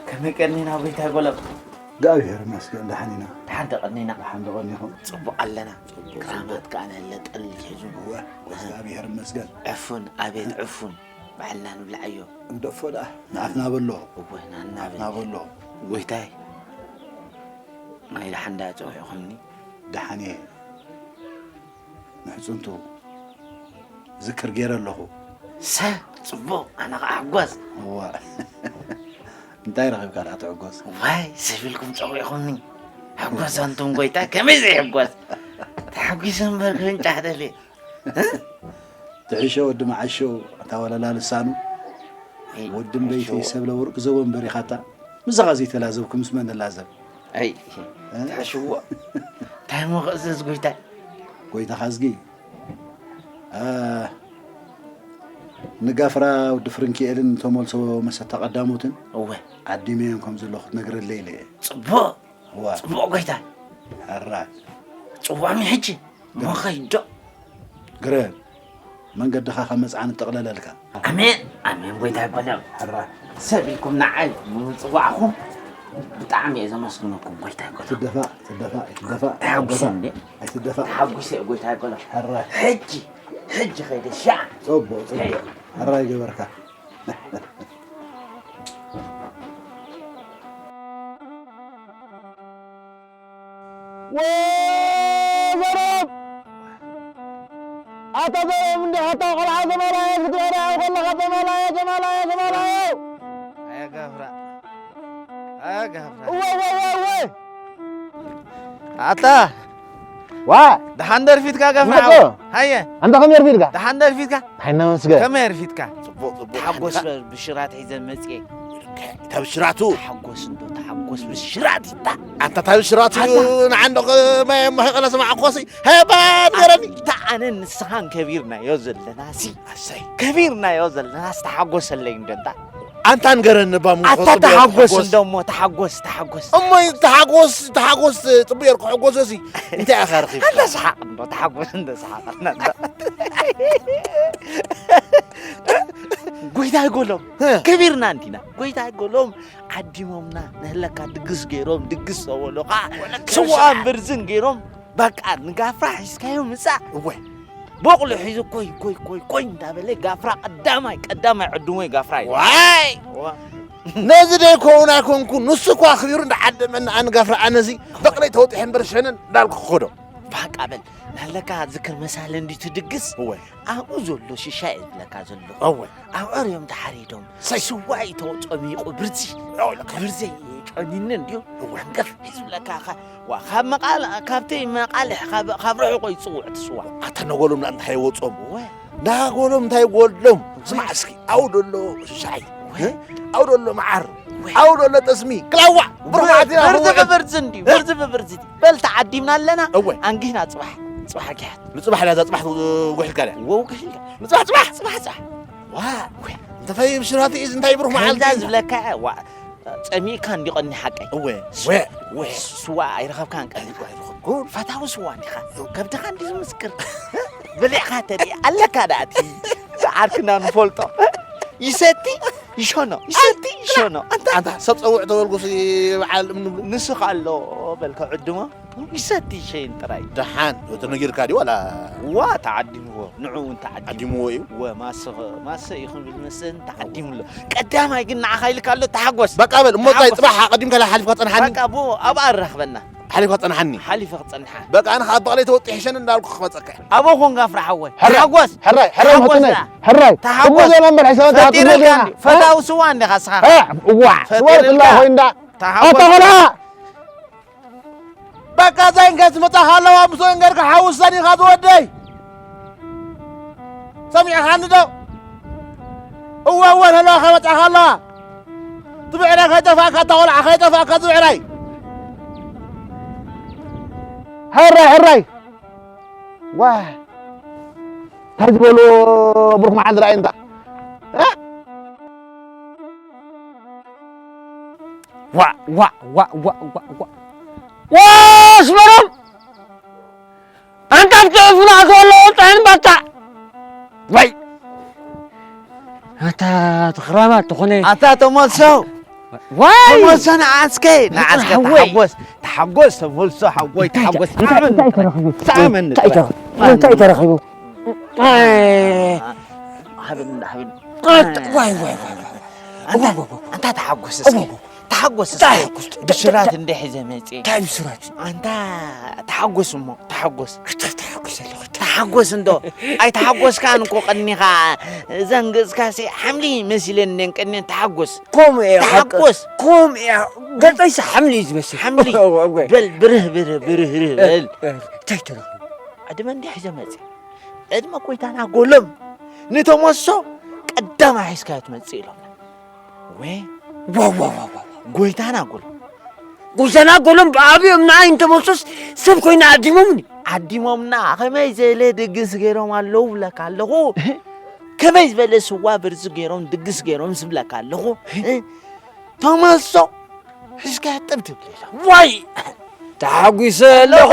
ከመይ ቀኒና ጎይታይ ጎሎም? እግዚኣብሔር ይመስገን፣ ደሓን ኢና። ደሓን ዶ ቀኒና? ደሓን ዶ ቀኒኹም? ጽቡቕ ኣለና። ጽቡቕ፣ ክራማት ጽቡቕ። ከኣ ነለ ጠል ሒዙ። እወ፣ እግዚኣብሔር ይመስገን። ዕፉን፣ ኣቤት ዕፉን፣ ባዕልና ንብልዓዮ። ንደፎ ደኣ፣ ንኣፍና በሎ። እወ፣ ናና ኣፍና በሎ። በሎ። ጎይታይ፣ ናይ ደሓን ደኣ ጸዊዕኹምኒ? ደሓን እየ። ምሕጽንቱ ዝክር ገይረ ኣለኹ። ሰ፣ ጽቡቕ፣ ኣነ ኸዓ ሕጎስ። እዋ። እንታይ ረኺብካ ደኣ ትሕጎስ? ዋይ፣ ሰብ ኢልኩም ጸዊዕኹምኒ። ሕጎስ ኣንቱም ጎይታ፣ ከመይ ዘይሕጎስ? ተሓጒሰ እምበር ክፍንጫሕ ደልየ። ትሕሾ ወዲ መዓሾ፣ ኣታ ወለላ ልሳኑ። ኣይ፣ ወዲ እምበይተይ መዓሾ። ሰብ ለወርቂ ዘቦ እምበር ኢኻታ። ምስኻ ዘይተላዘብኩ ምስ መን እላዘብ? ኣይ፣ እ? ትሕሽዎ። እንታይ እሞ ክእዘዝ ጎይታይ? ጎይታኻ እዝጊ። እ፣ ንጋፍራ ወዲ ፍርንኪኤልን ተመልሶ መሰታ ቀዳሞትን እወ። ዓዲመዮም ከም ዘለኹ ትነግረለይ ኢለ እየ። ጽቡቕ። እዋ። ጽቡቕ ጎይታይ። ሕራይ። ጽዋዕሚ ሕጂ። ግረም። መኸይዶ። ግረም። መንገድኻ ካብ መጽዓኒ ጠቕለለልካ። ኣሜን፣ ኣሜን፣ ጎይታይ በሎም። ሕራይ። ሰብ ኢልኩም ንዓይ ምጽዋዕኹም ብጣዕሚ እየ ዘመስግነኩም፣ ጎይታይ በሎም። ትደፋእ፣ ትደፋእ፣ ኣይትደፋእ፣ ተሓጒሰ ኣይትደፋእ፣ እንዴ? ኣይትደፋእ። ተሓጒሰ እየ፣ ጎይታይ በሎም። ሕራይ። ሕጂ፣ ሕጂ ኸይደ ሻዕ። ጽቡቕ፣ ጽቡቕ። ሕራይ ገበርካ። ወዘረብ! ኣታ ዘረብ እንዲኻ እታ ቆልዓ ዘማላየት ክትበልዕ ከለኻ ዘማላየ፣ ዘማላየ፣ ዘማላየ! ኣያ ጋፍራ፣ ኣያ ጋፍራ። እወ፣ እወ፣ እወ፣ እወ! ኣታ! ዋ! ደሓን ደርፊትካ ጋፍራ ንመጾ! ሓው። ሃየ! ኣንታ ከመይ ኣርፊድካ? ደሓን ደርፊትካ? እንታይ እናመስገን? ከመይ ኣርፊትካ? ጽቡቕ፣ ጽቡቕ። ተሓጎስ ሓንካ። ብሽራት ሒዘ መጽየ። እታ ብሽራቱ። ተሓጎስ እንዶ፣ ተሓጎስ ብሽራት ይታ። ኣንታ እታ ብሽራቱ ኣታ። ንዓንዶ ከማይ ማይ ቀለ ስማዕ ኮሲ። ሃየ፣ ባ ንገረኒ። ኣታ ኣነን ንስኻን ከቢርናዮ ዘለናሲ። ኣሰይ። ከቢርናዮ ዘለናስ ተሓጎሰለይ እንዶ እንታ። ኣንታ ንገረኒ፣ እባ፣ ምን ኣታ ክኸሱ ተሓጎስ ተሓጎስ። እንዶ እሞ፣ ተሓጎስ፣ ተሓጎስ። እሞ ተሓጎስ፣ ተሓጎስ፣ ጽቡቅ ጌርኩ ሕጎሰሲ። እንታይ ኢኻ ረኺብካ? ኣንታ ሰሓቕ እንዶ፣ ተሓጎስ እንዶ ሰሓቕ። ጎይታይ ጎሎም፣ እ። ከቢርና እንዲና። ጎይታይ ጎሎም፣ ዓዲሞምና፣ ንህለካ ድግስ ገይሮም፣ ድግስ ሰበሉኻ፣ ወለከ ስዋን ሻዕ። ብርዝን ገይሮም፣ በቃ፣ ንጋፍራ ሒዝካዮ ምጻእ። እወ። ቦቕሊ ሒዙ ኮይ፣ ኮይ፣ ኮይ፣ ኮይ እንዳበለ ጋፍራ ቀዳማይ፣ ቀዳማይ ዕድሞይ ጋፍራ እዩ። ዋይ! ዋ። ነዚ ደይኮውን ኣይኮንኩ፣ ንሱ እኳ ኣኽቢሩ እንዳዓደመኒ ኣነ ጋፍራ ኣነዚ በቕለይ ተወጢሐ እምበር ሸነን እንዳልኩ ክኸዶ። ፋቃ በል፣ ናለካ ዝክር መሳለ እንዲቱ ድግስ። እወ። ኣብኡ ዘሎ ሽሻ እየ ዝብለካ ዘለኹ። እወ። ኣብ ዕርዮም ተሓሪዶም፣ ሰይ። ስዋ እዩ ተወጾሚቑ ብርዚ። እወ፣ ለካ። ብርዚ ጨኒኒ እንድዩ። እወ። ኣንገፍ እዩ ዝብለካ ኸ። ዋ፣ ካብ መቓል-፣ ካብቲ መቓልሕ፣ ካብ፣ ካብ ርሑቕ ይጽውዕ እቲ ስዋ። ኣታ ነጎሎም እንታይ ወጾም? ወ። ናጎሎም እንታይ ጎድሎም? ወ። ስማዕ እስኪ፣ ኣው ደሎ ሽሻይ። ወ። እ? ኣው ደሎ መዓር። ወ። ኣው ደሎ ጠስሚ። ክላዋዕ። ወ። ብርማዕቲ ኢና ብርዚ ክወቅል። ብብርዚ እንድዩ። እ? ብርዚ ብብርዚ። በል ተዓዲምና ኣለና። እወ። ኣንጊህና ጽባሕ። ጽባሕ ኣጊሓት። ንጽባሕ ዳዛ ጽባሕ ጉሒልካ ድያ? ወ፣ ጉሒልካ። ንጽባሕ ጽባሕ። ጽባሕ ጽባሕ። ዋ። ወ። እንታይ ብሽራቲ እዩ፣ እንታይ ብሩህ መዓልቲ ከምዛ እዩ። ዝብለካ፣ ዋ። ጸሚእካ እንዲ ቀኒ ሓቀይ። እወ፣ ወ፣ ወ። ስዋ ኣይረኸብካን ቀኒኻ። ኣይረኸብኩን። ፈታዊ ስዋ እንዲኻ። ከብድኻ እንዲ ዝምስክር። በሊዕኻ ተርኢ ኣለካ ደኣቲ። ዓርክና ንፈልጦ። ይሰቲ፣ ይሸኖ። ይሰቲ፣ ይሸኖ። ኣንታ፣ ኣንታ ሰብ ጸውዕ ተበልኩሲ በዓል እምኒ ብሉ። ንሱ ከ ኣሎ በልካ ዕድሞ። ይሰቲ ሸይን ጥራይ። ደሓን፣ እቲ ነጊርካ ድዩ ዋላ? ዋ፣ ተዓዲምዎ። ንዑ እውን ተዓዲምዎ። ዓዲምዎ እዩ? ወ፣ ማሰ ኸ-፣ ማሰ እዩ ክብል መስለኒ ተዓዲሙ ኣሎ። ቀዳማይ ግን ንዓኻ ኢልካ ኣሎ፣ ተሓጎስ። በቃ በል፣ እሞ እንታይ ተሓጎስ። ጽባሕ ኣቐዲምካ ሓሊፍካ ጸንሓኒ? በቃ፣ ብኡ ኣብኣ ኣራኽበና። ሓሊፋ ጸንሓኒ። ሓሊፈ ክጸንሓ። በቃ ኣነ ካብ በቕለይ ተወጢሐ ሸን እንዳልኩ ክመጸካ። ኣብኡ ኮንካ ፍራሕ ሓወይ። ሕራይ፣ ተሓጎስ። ሕራይ፣ ሕራይ ተሓጎስ መጥነ። ደኣ። ሕራይ። ተሓጎስ። ጽቡቕ ዜና እምበር ሒሳብ ፈጢረልካ ትብለና። እንዲ። ፈታዊ ስዋ እንዲኻ ስኻ። እ፣ እዋ፣ ፈጢረልካ። ስዋ ኮይንዳ። ተሓጎስ። ኣታ ቆልዓ። በቃ ዛይንካ ዝመጻኻ ኣለዋ ምስ ወንገርካ ሓውሰን ኢኻ ዝወደይ። ሰሚዕኻኒ ዶ? እወ እወ ነለዋ ከመጻኻ ኣለዋ። ትብዕራይ ከይጠፋእካ እታ ቆልዓ ከይጠፋእካ ትብዕራይ። ሕራይ ሕራይ ዋ እንታይ ዝበሉ ብሩክ መዓልቲ ርኣይ እንታ እ? ዋ ዋ ዋ ዋ ዋ ዋ ዋ ስመሮም ኣንታ ኣብቲ ዕፉን ኣተወሎ ወጣን ባታ ወይ ኣታ ትኽራማ ትኾነ ኣታ ተመልሶ ዋይ ተመልሶ ንዓስከ ንዓስከ ተሓጎስ ተሓጎስ ተመልሶ ሓጎይ ተሓጎስ እንታይ ተረኺቡ ሳምን እንታይ ተረኺቡ እንታይ ተረኺቡ ሓብን ሓብን ዋይ ዋይ ዋይ ኣንታ ተሓጎስ እስኪ ተሓጎስ እስኪ ብስራት እንደ ሒዘ መጽ እንታይ ብስራት ኣንታ ተሓጎስ እሞ ተሓጎስ ተሓጎስ ኣለኹ ተሓጎስ እንዶ ኣይተሓጎስካን እኮ ቀኒኻ ዘንግጽካሲ ሓምሊ መሲለኒ ቀኒን ተሓጎስ ከምኡ እየ ሓቂ። ተሓጎስ ከምኡ እያ ገጸይሲ ሓምሊ እዩ ዝመስል ሓምሊ እወ፣ እወ። በል ብርህ ብርህ ብርህ ርህ በል እንታይ ተረኺቡ ዕድመ እንዲሕ ሒዘ መጽእ ዕድመ ጎይታና ጎሎም ንተመሶ ቀዳማይ ሒዝካዮ ትመጽእ ኢሎምና ወ ወ ወ ወ ወ ጎይታና ጎሎም ጎይታና ጎሎም ብኣብዮም ንዓይ እንተመሶስ ሰብ ኮይና ዓዲሞምኒ ዓዲሞምና ከመይ ዘለ ድግስ ገይሮም ኣለዉ ብለካ ኣለኹ ከመይ ዝበለ ስዋ ብርዚ ገይሮም ድግስ ገይሮም ዝብለካ ኣለኹ ተመሶ ሒዝካ ጥብ ትብል ኢላ ዋይ ተሓጒሰ ኣለኹ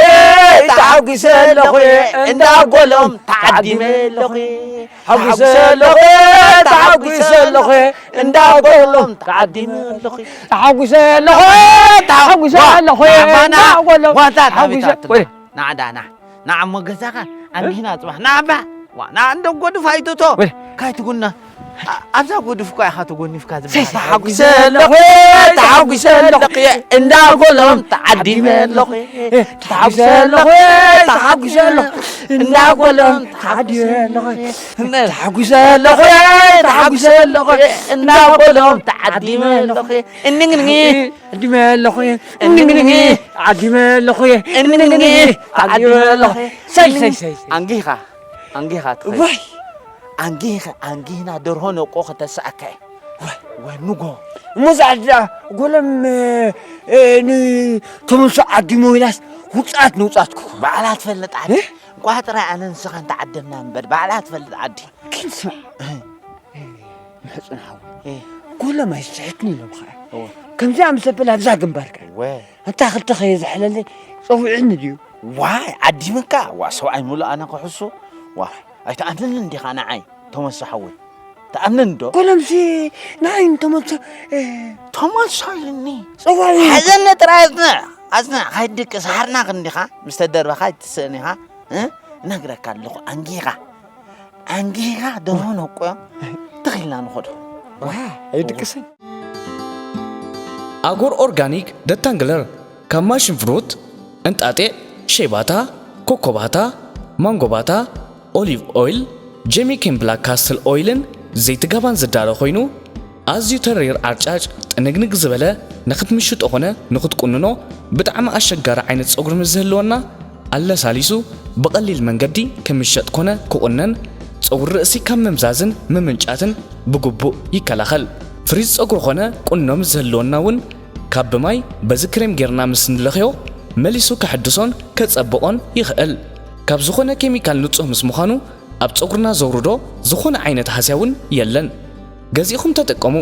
ተሓጒሰ ኣለኹ እንዳ ጎሎም ተዓዲመ ኣለኹ ተሓጒሰ ኣለኹ ተሓጒሰ ኣለኹ እንዳ ጎሎም ተዓዲመ ኣለኹ ተሓጒሰ ኣለኹ ተሓጒሰ ኣለኹ እንዳ ጎሎም ተሓጒሰ ናዕዳ ና ንዓሞ ገዛኻ ኣንጊህና ጽባሕ ንዓባ ዋ ንዓ እንዶ ጎድፍ ኣይትቶ ካይትጉና ኣብዛ ጎድፍ እኳ ኢኻ ተጎኒፍካ ዝበሃል ተሓጒሰ ኣለኹ ተሓጒሰ ኣለኹ እንዳ ጎሎም ተዓዲመ ኣለኹ ተሓጒሰ ኣለኹ ተሓጒሰ ኣለኹ እንዳ ጎሎም ተሓጒሰ ኣለኹ ተሓጒሰ ኣለኹ ተሓጒሰ ኣለኹ እንዳ ጎሎም ተዓዲመ ኣለኹ እንግንጊ ዓዲመ ኣለኹ እንግንጊ ዓዲመ ኣለኹ እንግንጊ ዓዲመ ኣለኹ ሰይ ሰይ ሰይ ሰይ ኣንጊኻ ኣንጊኻ ትኸይድ ወይ ኣንጊኻ ኣንጊህና ደርሆ ነቆ ከተስኣካ እየ ወይ ወይ ንጎ እሞ ዛዕዳ ጎሎም ንተመሶ ዓዲሞ ኢላስ ውፅኣት ንውፅኣት ክኾ ባዕላ ትፈልጥ ዓዲ እንቋ ጥራይ ኣነ ንስኻ እንተዓደምና እምበር ባዕላ ትፈልጥ ዓዲ ግን ስማዕ ምሕፁን ሓወይ ጎሎም ኣይስሕትኒ ኢሎም ከዓ ከምዚኣ ምስ ኣበላ ኣብዛ ግንባርካ ኣታ ክልተ ከየ ዘሕለለይ ፀዊዕኒ ድዩ ዋይ ዓዲምካ ዋ ሰብኣይ ሙሉእ ኣነ ክሕሱ ዋ ኣይትኣምንን እንዲኻ ንዓይ ተመሶ ሓወይ ትኣምን ዶ ጎለምሲ ንዓይ እንተመልሶ ተመልሶ ኢልኒ ፀዋዒ ሓዘኒ ጥራይ ኣፅንዕ ኣፅንዕ ካይድቅስ ሓርናኽ እንዲኻ ምስ ተደርበኻ ኣይትስእን ኢኻ እነግረካ ኣለኹ ኣንጊኻ ኣንጊኻ ደርሆ ነቆዮም ትኺልና ንኸዶ ኣይድቅስን ኣጎር ኦርጋኒክ ደታንግለር ካብ ማሽን ፍሩት፣ እንጣጢዕ፣ ሸይባታ፣ ኮኮባታ፣ ማንጎባታ፣ ኦሊቭ ኦይል፣ ጀሚኬን ብላክ ካስትል ኦይልን ዘይቲ ጋባን ዝዳሎ ኮይኑ ኣዝዩ ተሪር ዓርጫጭ ጥንግንግ ዝበለ ንኽትምሽጦ ኾነ ንኽትቁንኖ ብጣዕሚ ኣሸጋሪ ዓይነት ፀጉሪ ምስ ዝህልወና ኣለሳሊሱ ብቐሊል መንገዲ ክምሸጥ ኮነ ክቑነን ፀጉሪ ርእሲ ካብ ምምዛዝን ምምንጫትን ብግቡእ ይከላኸል። ፍሪዝ ፀጉሪ ኾነ ቁኖ ምስ ዝህልወና እውን ካብ ብማይ በዚ ክሬም ጌርና ምስ ንለኽዮ መሊሱ ከሐድሶን ከጸብቖን ይኽእል። ካብ ዝኾነ ኬሚካል ንጹህ ምስ ምዃኑ ኣብ ጸጉርና ዘውርዶ ዝኾነ ዓይነት ሃስያ እውን የለን። ገዚእኹም ተጠቀሙ።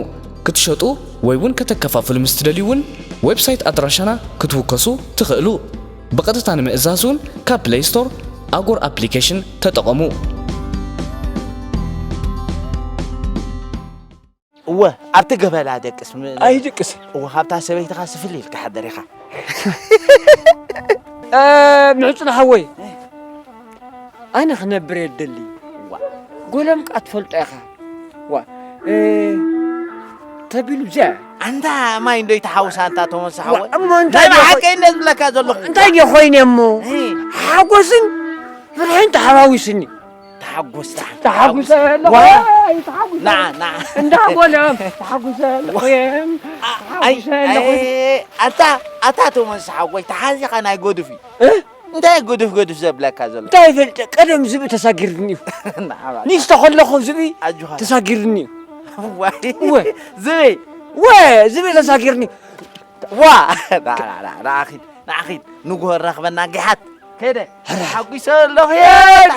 ክትሸጡ ወይ እውን ከተከፋፍሉ ምስ ትደልዩ እውን ዌብሳይት ኣድራሻና ክትውከሱ ትኽእሉ። ብቐጥታ ንምእዛዝ እውን ካብ ፕለይ ስቶር ኣጎር ኣፕሊኬሽን ተጠቐሙ። እወ ኣብቲ ገበላ ደቅስ ም- ኣይድቅስ እወ ካብታ ሰበይትኻ ስፍል ኢልካ ሓደር ኢኻ ምሕፁን ሓወይ ኣነ ክነብር እየ ደሊ ጎሎም ቃ ትፈልጦ ኢኻ ዋ እ፣ ተቢሉ ብዚኣ ኣንታ ማይ እንዶ ይተሓውስ ኣንታ ቶሞስ ሓወይ። እሞ እንታይ ናይ ብሓቂ እንደ ዝብለካ ዘለኹ። እንታይ ጌ ኮይነ እሞ? እይ። ሓጎስን ፍርሕን ተሓዋዊስኒ። ተሓጎስ፣ ተሓጎስ። ተሓጉሰ ኣለኹ። ዋ። እይ፣ ተሓጉሰ። ና፣ ና። እንዳ ጎሎም ተሓጉሰ ኣለኹ። ዋ። እየ። ኣ-፣ ኣይ፣ ተሓጉሰ ኣለኹ። ኣይ፣ ኣታ፣ ኣታ ቶሞስ ሓወይ፣ ተሓዚኻ ናይ ጎዱፍ እዩ። እ? እንታይ ጉድፍ ጉድፍ ዘብለካ ዘሎ? እንታይ ይፈልጥ? ቀደም ዝብኢ ተሳጊርኒ እዩ። ንእሽቶ ከለኹ ዝብኢ ኣጆኻ። ተሳጊርኒ እዩ። ዋይ። እወ። ዝብኢ። ወ፣ ዝብኢ ተሳጊርኒ። ዋ! ና፣ ና፣ ና፣ ንኣኺድ፣ ንኣኺድ። ንጉሆ ራኽበና ጊሓት። ከይደ። ተሓጒሰ ኣለኹ እየ፣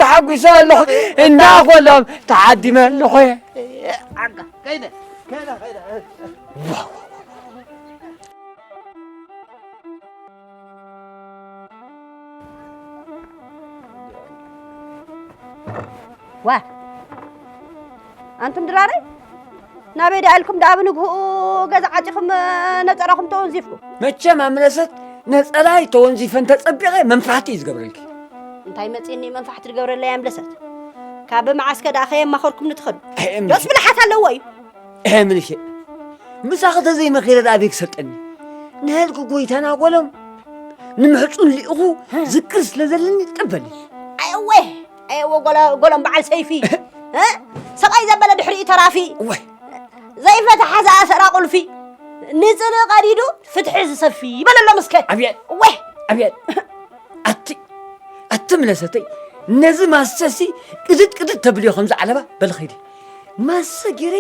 ተሓጒሰ ኣለኹ። እንዳ ጎሎም ተዓዲመ ኣለኹ እየ። ኣጋ፣ ከይደ፣ ከይደ፣ ከይደ። ዋ! ዋ! ኣንቱም ድራረይ፣ ናበይ ደኣ ኢልኩም ደኣ ብንግህኡ ገዛ ዓጺኹም ነጸራኹም ተወንዚፍኩም? መቸም ኣምለሰት ነጸላይ ተወንዚፈ እንተጸቢቐ መንፋሕቲ እዩ ዝገብረልኪ። እንታይ መጺእኒ መንፋሕቲ ዝገብረለይ ኣምለሰት? ካብ መዓስከ ደኣ ከየማኸርኩምኒ ትኸዱ? ኣይ፣ እምኒ። ዶስ ብልሓት ኣለዎ እዩ። እህ፣ ምንሼ፣ ምሳኺ ተዘይመኺረ ደኣ ኣበይ ክሰልጠኒ? ንህልኪ ጎይታና ጓሎም ንምሕጹን ልኢኹ ዝክር ስለ ዘለኒ ቀበሊ። ኣየወ፣ ኣየወ፣ ጓሎ-፣ ጓሎም በዓል ሰይፊ። እ? ሰብኣይ ዘበለ ድሕሪኡ ተራፊ። እወ። ዘይፈትሓ ዝኣሰራ ቁልፊ። ንጽልኢ ቀዲዱ ፍትሒ ዝሰፊ ይበለሎም እስከ። ኣብየት። እወ። ኣብየት። ኣቲ፣ ኣቲ ምለሰተይ፣ ነዚ ማሰሲ ቅድድ ቅድድ ተብልዮ ከምዚ ዓለባ በል ኸይዲ። ማሰ ገይረ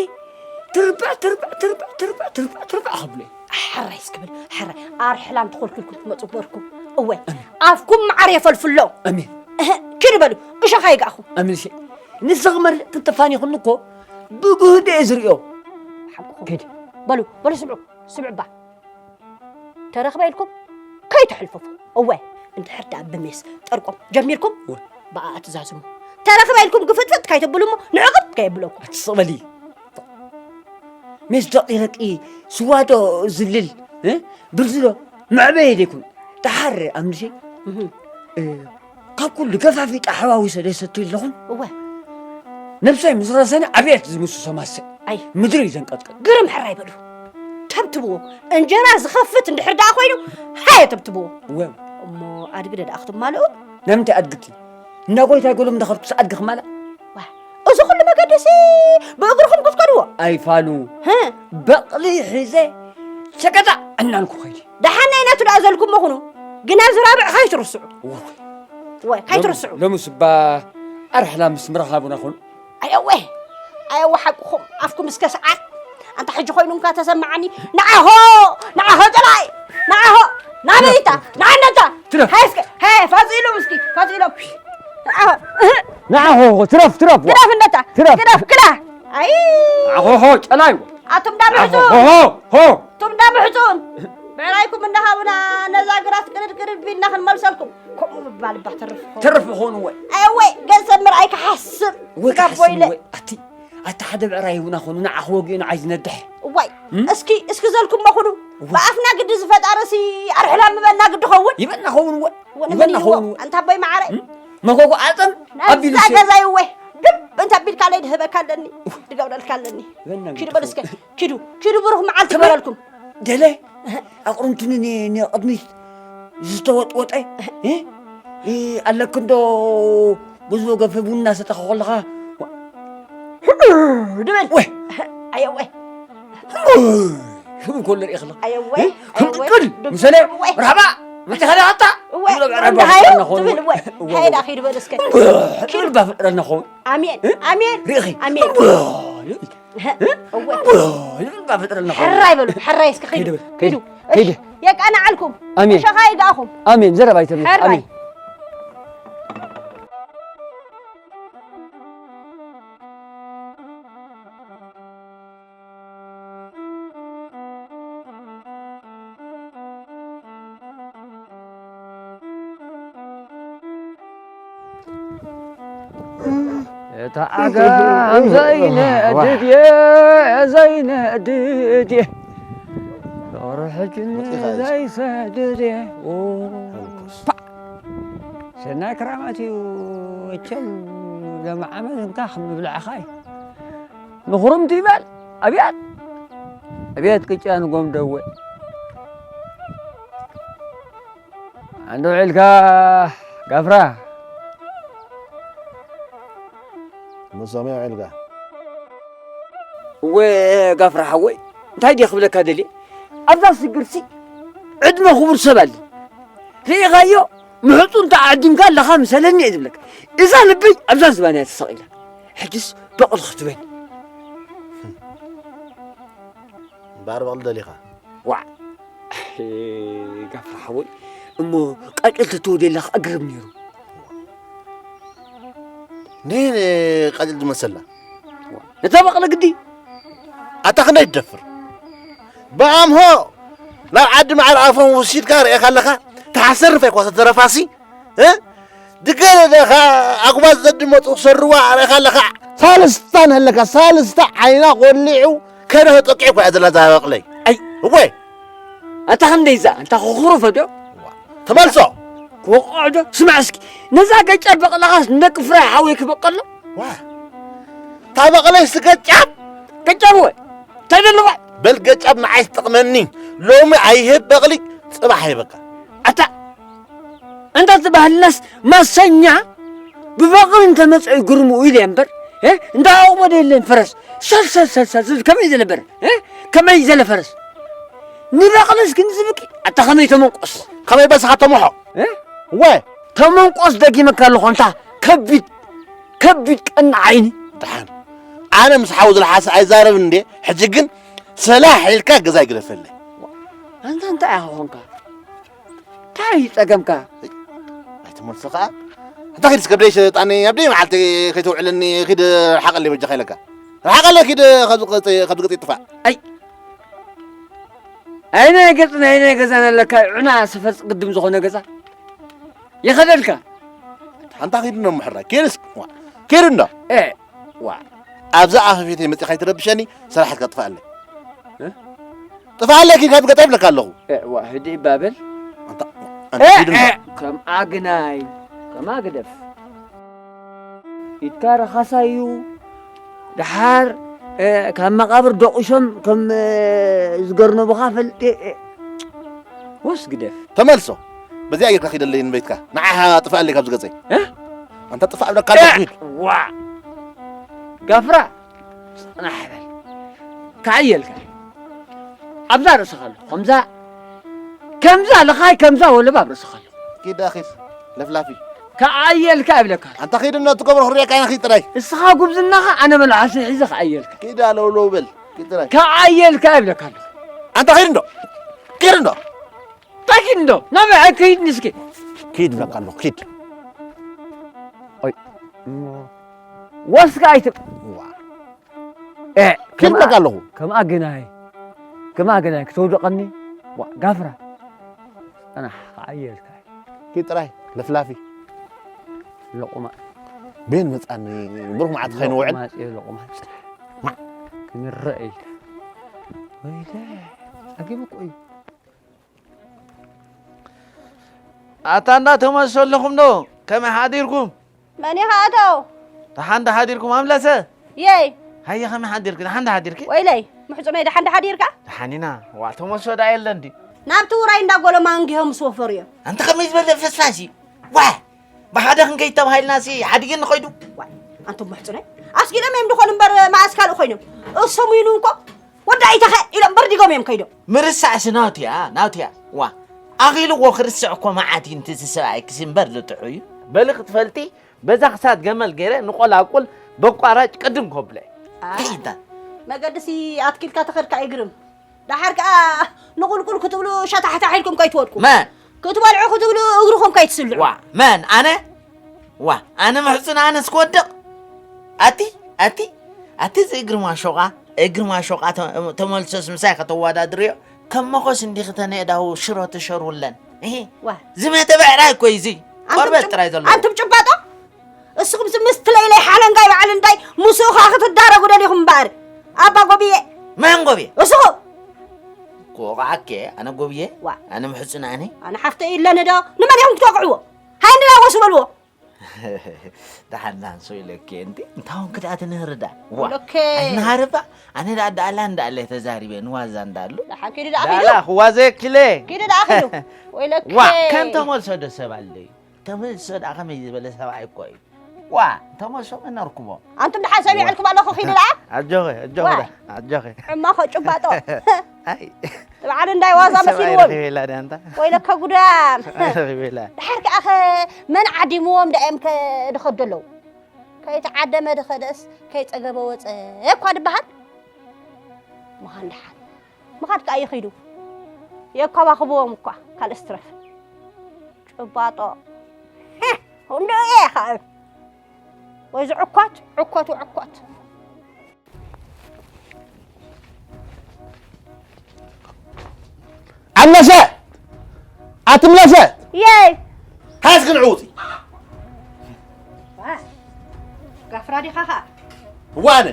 ትርባዕ፣ ትርባዕ፣ ትርባዕ፣ ትርባዕ፣ ትርባዕ፣ ትርባዕ ከብሎ እየ። ሕራይ እስክብል፣ ሕራይ። ኣርሕላም ተኾልኪልኩም ትመጹ በርኩም። እወ፣ ኣሜን። ኣፍኩም መዓር የፈልፍሎ። ኣሜን። እህ፣ ኪዱ በሉ፣ እሾኽ ኣይግኣኹም። ኣሜን። እሺ። ንስኺ መርልእ ክትፋኒኹኒ እኮ ብጉህደ እየ ዝርእዮ። ሓቅኹም። ኪዲ። በሉ፣ በሉ ስምዑ፣ ስምዑ እባ። ተረኽበ ኢልኩም ከይተሕልፈፉ። እወ፣ እንድሕር ደኣ ብሜስ ጠርቆም ጀሚርኩም፣ እወ። ብኣኣ ትዛዝሙ። ተረኽበ ኢልኩም ግፍጥፍጥ ከይተብሉ እሞ ንዕቕብ ከየብለኩም። ኣትስቕ በሊ። ሜስ ደቒረቂ ስዋ ዶ ዝልል፣ እ? ብርዚ ዶ መዕበየ ደይኩን? ደሓር ኣምልሸ፣ እህ። እ፣ ካብ ኩሉ ገፋፊጣ ሓዋዊሰ ደይሰትዩ ኣለኹን? እወ። ነብሰይ ምስ ረሰኒ ኣብየት ዝምስሶ ማሰ። ኣይ። ምድሪ እዩ ዘንቀጥቀጥ። ግርም ሕራይ በሉ። ተብትብዎ። እንጀራ ዝኸፍት እንድሕር ደኣ ኮይኑ፣ ሃየ ተብትብዎ። እወ። እሞ ኣድግደ ደኣ ክትማልኡ? ንምንታይ ኣድግቲ? እንዳ ጎይታይ ጎሎም እንዳኸድኩስ ኣድጊ ክማላእ? ዋ፣ እዚ ኩሉ መገድሲ ብእግርኹም ክትከድዎ? ኣይፋሉ። ህ? በቕሊ ሒዘ ሸቀጣ እናልኩ ኸይዲ። ደሓን ናይ ናቱ ደኣ ዘልኩም መኹኑ። ግን ኣብዚ ራብዕ ከይትርስዑ። እወ። እወ፣ ከይትርስዑ። ሎሚ፣ ሎሚ ስባ ኣርሕላ ምስ ምረኻቡና ኹን። ኣየወ፣ ኣየወ ሓቅኹም፣ ኣፍኩም እስከ ሰዓት። ኣንታ ሕጂ ኮይኑ እንካ ተሰማዓኒ። ንዓሆ፣ ንዓሆ ጥራይ፣ ንዓሆ፣ ናበይታ፣ ትረፍ፣ ትረፍ። ንዓነታ። ትረፍ። ሃይ እስከ፣ ሃይ፣ ፋጺሎም እስኪ፣ ፋጺሎም። ንዓሆ፣ እህ። ንዓሆ፣ ትረፍ፣ ትረፍ። ግደፍ እንደታ፣ ትረፍ። ግደፍ፣ ክላ። ኣይ። ንዓሆ፣ ሆ፣ ጨላይ። ኣቱም ዳ ምሕጹን። ንዓሆ፣ ሆ፣ ሆ። ኣቱም ዳ ምሕጹን። ብዕራይኩም እንዳሃቡና ነዛ ግራት ቅድድ ቅድድ ቢልና ክንመልሰልኩም። ከምኡ ምባል እባ ተርፍ። ተርፍ ኾኑ ወይ? ኣይ ወይ፣ ገንዘብ ምርኣይ ክሓስብ። ወይ ካብ ክሓስብ ኮይለ። ወይ? ኣቲ፣ ኣቲ ሓደ ብዕራይ ይሁና ኾኑ፣ ንዓ ክወግኡ ንዓይ ዝነድሕ። እዋይ፣ እም? እስኪ፣ እስኪ ዘልኩም መኹኑ። እዋ። ብኣፍና ግዲ ዝፈጣረሲ ኣርሕላ ምበልና ግዲ ኸውን? ይበልና ኸውን ወይ? ወ-፣ ይበልና ንመን ኸውን ይዎ? ወይ? ኣንታ ኣቦይ መዓረይ። እም? መጎጎ ዓጸም ናብዛ ኣቢሉ ሸ- ገዛ ይወ። ድብ እንተ ኣቢልካ ለይ ድህበካ ኣለኒ። ድገብረልካ ኣለኒ። ይበልና ኪዱ ግዲ በል እስከ። ኸውን። ኪዱ፣ ኪዱ ብሩኽ መዓልቲ ትበል። ይበለልኩም። ደለ? ኣቕርንቱኒ ኒ-፣ ንቕድሚት ዝተወጥወጠ? እ? እ፣ ኣለክንዶ ብዙ ገፊ ቡና ሰተኻ ከለኻ? ድበል። ወይ። ኣየ ወይ። ክም ኮሎ ሪእኽላ። ኣየ ወይ። እ? ኣየ ወይ። ክም ቅል። ድም-፣ ምሰለ ወይ። ራባ። መተኸላ ኣታ። ወይ። ይብሎ ብዕራይ እንዳ ሃዩ ባፍጥረና ኾን። ትብል ወይ። ወይ። ሃይዳ ኺድ በል እስከ። ትብል ባፍጥረና ኾን። ኣሜን። እ? ኣሜን። ሪእኺ። ኣሜን። እህ፣ እወ። ይብል ባፈጥረልና ኾይኑ። ሕራይ በሉ፣ ሕራይ እስኪ ኪዱ፣ ከይደ በል፣ ኪዱ። ከይደ፣ ከይደ። እሺ፣ የቃንዓልኩም። ኣሜን። ሸኻ ይግኣኹም። ኣሜን። ዘረባ ኣይተብሉ። ሕራይ። ኣሜን። እታ ዓጋም ዘይነድድ እየ፣ ዘይነድድ እየ። ዶሮ ሕጅን መጺኻ እዩ። ዘይሰድድ እየ። ኦ፣ ፓ! ሰናይ ክራማት እዩ። መቸም ሎሚ ዓመት እንካ ከም ምብላዕኻ እዩ። ንኹርምቲ ይበል ኣብያት። እቤት ቅጫ ንጎምደወ። ኣንዶ ውዒልካ ጋፍራ? ምሶም ውዒልካ? እወ ጋፍራ ሓወይ፣ እንታይ ድየ ክብለካ ደልየ? ኣብዛ ስግርሲ ዕድመ ክቡር ሰብ ኣለ። ርኢኻዮ? ምሕጹ እንተ ዓዲምካ ኣለኻ ምሰለኒ እየ ዝብለካ። እዛ ልበይ ኣብዛ ዝባን እያ ተሰቒላ። ሕጅስ በቕል ክትበል። እምበኣር በቕሊ ደሊኻ? ዋዕ! ጋፍራ ሓወይ፣ እሞ ቃጭል ተትወደላ ክኣግርም ነይሩ። ንህን ቃጭል ዝመሰላ? ነታ በቕሊ ግዲ? ኣታ ክንደይ ትደፍር? ብኣምሆ ናብ ዓዲ ማዕረ ኣፎም ወሲድካ ርእኻ ኣለኻ? ተሓሰር ንፋይ ኳ ተረፋሲ? እ? ድገለ ደኻ ኣጉባዝ ዘድመፁ ክሰርዋ ርእኻ ኣለኻ? ሳልስታ ንህለካ፣ ሳልስታ ዓይና ቆሊዑ ከደ ተጠቂዑ እኳ እያ ዘላ እዛ በቕለይ። ኣይ! እወ! ኣታ ክንደይ እዛ? ኣንታ ክኹርፈ ዶ? ተመልሶ! ክወቕዖ ዶ? ስማዕ እስኪ፣ ነዛ ገጫ በቕላኻስ ንደቂ ፍራይ ሓወይ ክበቀሎ? ዋ! እታ በቕለይ ስገጫብ! ገጫብ እወ! እንታይ ደለዋ? በል ገጫብ ንዓይ ትጠቕመኒ። ሎሚ ኣይህብ በቕሊ፣ ጽባሕ ይህበካ። ኣታ እንተ እቲ ባህልናስ ማሰኛ ብበቕሊ እንተመጸ እዩ ግርምኡ ኢለ እምበር፣ እ? እንዳ ኣቕቦ ዶ የለን ፈረስ? ሰልሰል ሰልሰል ዝብል ከመይ ዝነበረ? እ? ከመይ ዘለ ፈረስ? ንበቕልስ ግን ዝብቂ ኣታ ከመይ ተመንቆስ? ከመይ በስኻ ተምሖ? እ? እወ። ተመንቆስ ደጊመካ ኣለኹ ኣንታ ከቢድ፣ ከቢድ ቀኒ ዓይኒ። ደሓን። ኣነ ምስ ሓው ዝለሓሰ ኣይዛረብን እንዴ? ሕጂ ግን ሰላሕ ኢልካ ገዛ ይግደፈለይ። ኣንታ እንታይ ኢኻ ኾንካ? እንታይ እዩ ጸገምካ? ኣይትመልሶ ከኣ። ኣንታ ኺድ እስከ ብደይ ሸጣኒ፣ ኣብ ደይ መዓልቲ ከይተውዕለኒ፣ ኺድ ርሓቐለይ በጃኻ ኢለካ። ርሓቐለይ ኺድ ካብዚ ገጸይ፣ ካብዚ ገጸይ ጥፋእ። ኣይ! ኣይ ናይ ገጽን ኣይ ናይ ገዛን ኣለካ፣ ዑና ሰፈር ቅድም ዝኾነ ገዛ። ይኸደልካ። ኣንታ ኺድ እንዶ ምሕራይ፣ ኪድ እስኪ፣ ዋ፣ ኪድ እንዶ። እ፣ ዋ። ኣብዛ ኣፈፌተይ መጺኻ ኣይትረብሸኒ፣ ሰራሕትካ ጥፋኣለይ። እ? ጥፋኣለይ፣ ኪድ ካብ ገጠር ይብለካ ኣለኹ። እ፣ ዋ፣ ህድእ ባበል። ኣንታ፣ ኣንታ እ፣ ኪድ እንዶ። እ፣ ከምኣ ግናይ፣ ከምኣ ግደፍ። ኢድካ ረኻሳ እዩ። ደሓር፣ እ፣ ካብ መቓብር ደቑሾም ከም፣ እ፣ ዝገርነቡኻ ፈልጥ፣ እ፣ እ። ወስ ግደፍ። ተመልሶ። በዚኣ ጌርካ ኪደለይ ንቤትካ። ንዓኻ ጥፋኣለይ ካብዚ ገጸይ። እ? ኣንታ ጥፋእ እብለካ ኣለኹ፣ እ፣ ኪድ። ዋ! ጋፍራ፣ ጽናሕ በል። ክዓየልካ። ኣብዛ ርእስኻ ኣሎ። ከምዛ፣ ከምዛ ልኻይ፣ ከምዛ ወለባ ኣብ ርእስኻ ኣሎ። ኪድ ኣኺል፣ ለፍላፊ። ክዓየልካ እብለካ። ኣንታ ኪድ፣ እነ ትገብሮ ክርእየካ ኢና፣ ኪድ ጥራይ። እስኻ ጉብዝናኻ ኣነ መልሓሰይ ሒዘ ክዓየልካ። ኪድ ኣለውለው በል፣ ኪድ ጥራይ። ክዓየልካ እብለካ ኣለኹ። ኣንታ ኪድ እንዶ። ኪድ እንዶ። እንታይ ኪድ እንዶ? ናበይ ከይድኒ እስኪ? ኪድ እብለካ ኣለኹ፣ ኪድ። ኦይ፣ እሞ ወስካ ኣይትብ-፣ ዋ። እ፣ ኪድ ከምኣ፣ እብለካ ኣለኹ። ከምኣ ግናይ፣ ከምኣ ግናይ ክተውድቐኒ? ዋ፣ ጋፍራ። ጸናሕ፣ ክዓየልካ። ኪድ ጥራይ፣ ለፍላፊ። ሎቑማ። ቤን መጻኒ፣ ብሩኽ መዓልቲ ከይንውዕል። ሎቑማጽ እየ፣ ሎቑማጽ። ማ-፣ ክንረአ ኢልካ። ወይለ፣ ጸገም እኮ እዩ። ኣታ እንዳ ተመልሶ ኣለኹም ዶ? ከመይ ሓዲርኩም? መን ኢኻ ኣቶ? ደሓን ዶ ሓዲርኩም ኣምለሰ? የይ። ሃየ ከመይ ሓዲርኪ? ደሓን ዶ ሓዲርኪ? ወይለይ፣ ምሕጹነይ ደሓን ዶ ሓዲርካ? ደሓን ኢና። ዋ ተመልሶ ዳ የለን ድዩ? ናብቲ ውራይ እንዳ ጎለማ እንጊሆ ምስ ወፈሩ እዮም። ኣንታ ከመይ ዝበለ ፈሳሲ? ዋ! ብሓደ ክንከይድ ተባሂልናሲ ሓዲገ ንኸይዱ። ዋይ፣ ኣንቱም ምሕጹነይ፣ ኣስጊዶም እዮም ድኾኑ እምበር መኣስ ካልእ ኮይኖም። እሶም ኢሉ እንኮ ወዳኢተኸ ኢሎም በርዲጎም እዮም ከይዶም። ምርሳዕሲ ናቱ እያ፣ ናቱ እያ። ዋ፣ ኣኺልዎ ክርስዕ እኮ መዓት እዩ፣ እንት እዚ ሰብኣይ ክሲ እምበር ዝጥዑ እዩ። በሊ ክትፈልጢ፣ በዛ ክሳድ ገመል ገይረ ንቆላቁል በቋራጭ ቅድም ከብለ። ኣይ፣ እንታይ? መገድሲ ኣትኪልካ ተኸድካ ኣይግርም። ደሓር ከኣ ንቁልቁል ክትብሉ ሸታሕታሕ ኢልኩም ከይትወድቁ። መን? ክትበልዑ ክትብሉ እግርኹም ከይትስልዑ። ዋ፣ መን? ኣነ? ዋ፣ ኣነ ምሕጹን ኣነስ ክወድቕ? ኣቲ፣ ኣቲ፣ ኣቲ እዚ እግሪ ማሾቓ፣ እግሪ ማሾቓ ተ-፣ ተመልሶስ ምሳይ ከተወዳድርዮ? ከም መኾስ እንዲኺ ተነእዳው ሽሮ ተሸርውለን። እሂ። ዋ። ዝመተ ብዕራይ እኮ እዩ እዚ። ኣንቱም ቆርበት ጭብ-፣ ጥራይ ዘለዎ። ኣንቱም ጭባጦ? እስኹም ምስ ለይለይ ሓለንጋይ በዓል እንታይ ምስኡ ኸኣ ክትዳረጉ ደሊኹም እምበኣር? ኣባ ጎብየ። መን ጎብየ? እስኹም። ክወቕዓከ ኣነ ጎብየ? ዋ። ኣነ ምሕጹን ኣነ? ኣነ ሓፍተይ ኢለኒ ዶ? ንመን ኢኹም ክትወቕዕዎ? ሃይ እንድላወሱ በልዎ። ደሓን ዳንሶ ኢለኪ እንቲ እንታይ ሆንክ ደኣ ትንህሪ ደኣ? ዋ ኢለኪ። ኣይንሃርባ። ኣነ ደኣ ደኣላ እንዳለ ተዛሪበ ንዋዛ እንዳሉ። ደሓን ኪዲ ደኣ ዳላ ኪዱ። ክዋዘ ኪለ። ኪዱ ደኣ ኪዱ። ወይለኪ። ዋ ከም ተመልሶ ዶ ሰብ ኣለዩ? ተመልሶ ደኣ ከመይ ዝበለ ሰብኣይ እኮ እዩ። ዋ ተመልሶ መነርክቦ። ኣንቱም ደሓን ሰሚዐልኩም ኣለኹ ኪዱ ደኣ። ኣጆኺ ኣጆኺ ዋ። ደኣ ኣጆኺ። ሕማኾ ጭባጦ። ኣይ ትብዓል እንዳይ ዋዛ ሰብ መሲልዎም። ኣይረኺበላ ድያ እንታ? ወይለከ ጉዳም። ኣይረኺበላ። ድሓር ከኣ ኸ መን ዓዲምዎም ደኣ እዮም ከ ድኸዱ ኣለዉ? ከይተዓደመ ድኸደስ ከይጸገበ ወጸ እኳ ድበሃል። ምዃን ደሓን። ምኻድ ከኣ ይኺዱ። የከባኽብዎም እኳ ካልእ ስትረፍ። ጭባጦ። ሄ፣ እንዶ እየ ኸ። ወይ ዝዕኮት፣ ዕኮት፣ ዕኮት። ኣምለሰ! ኣትምለሰ! የይ! ሃዝ ግን ዕውፂ! ዋ! ጋፍራ ዲኻ ኸኣ? እዋ ኣነ!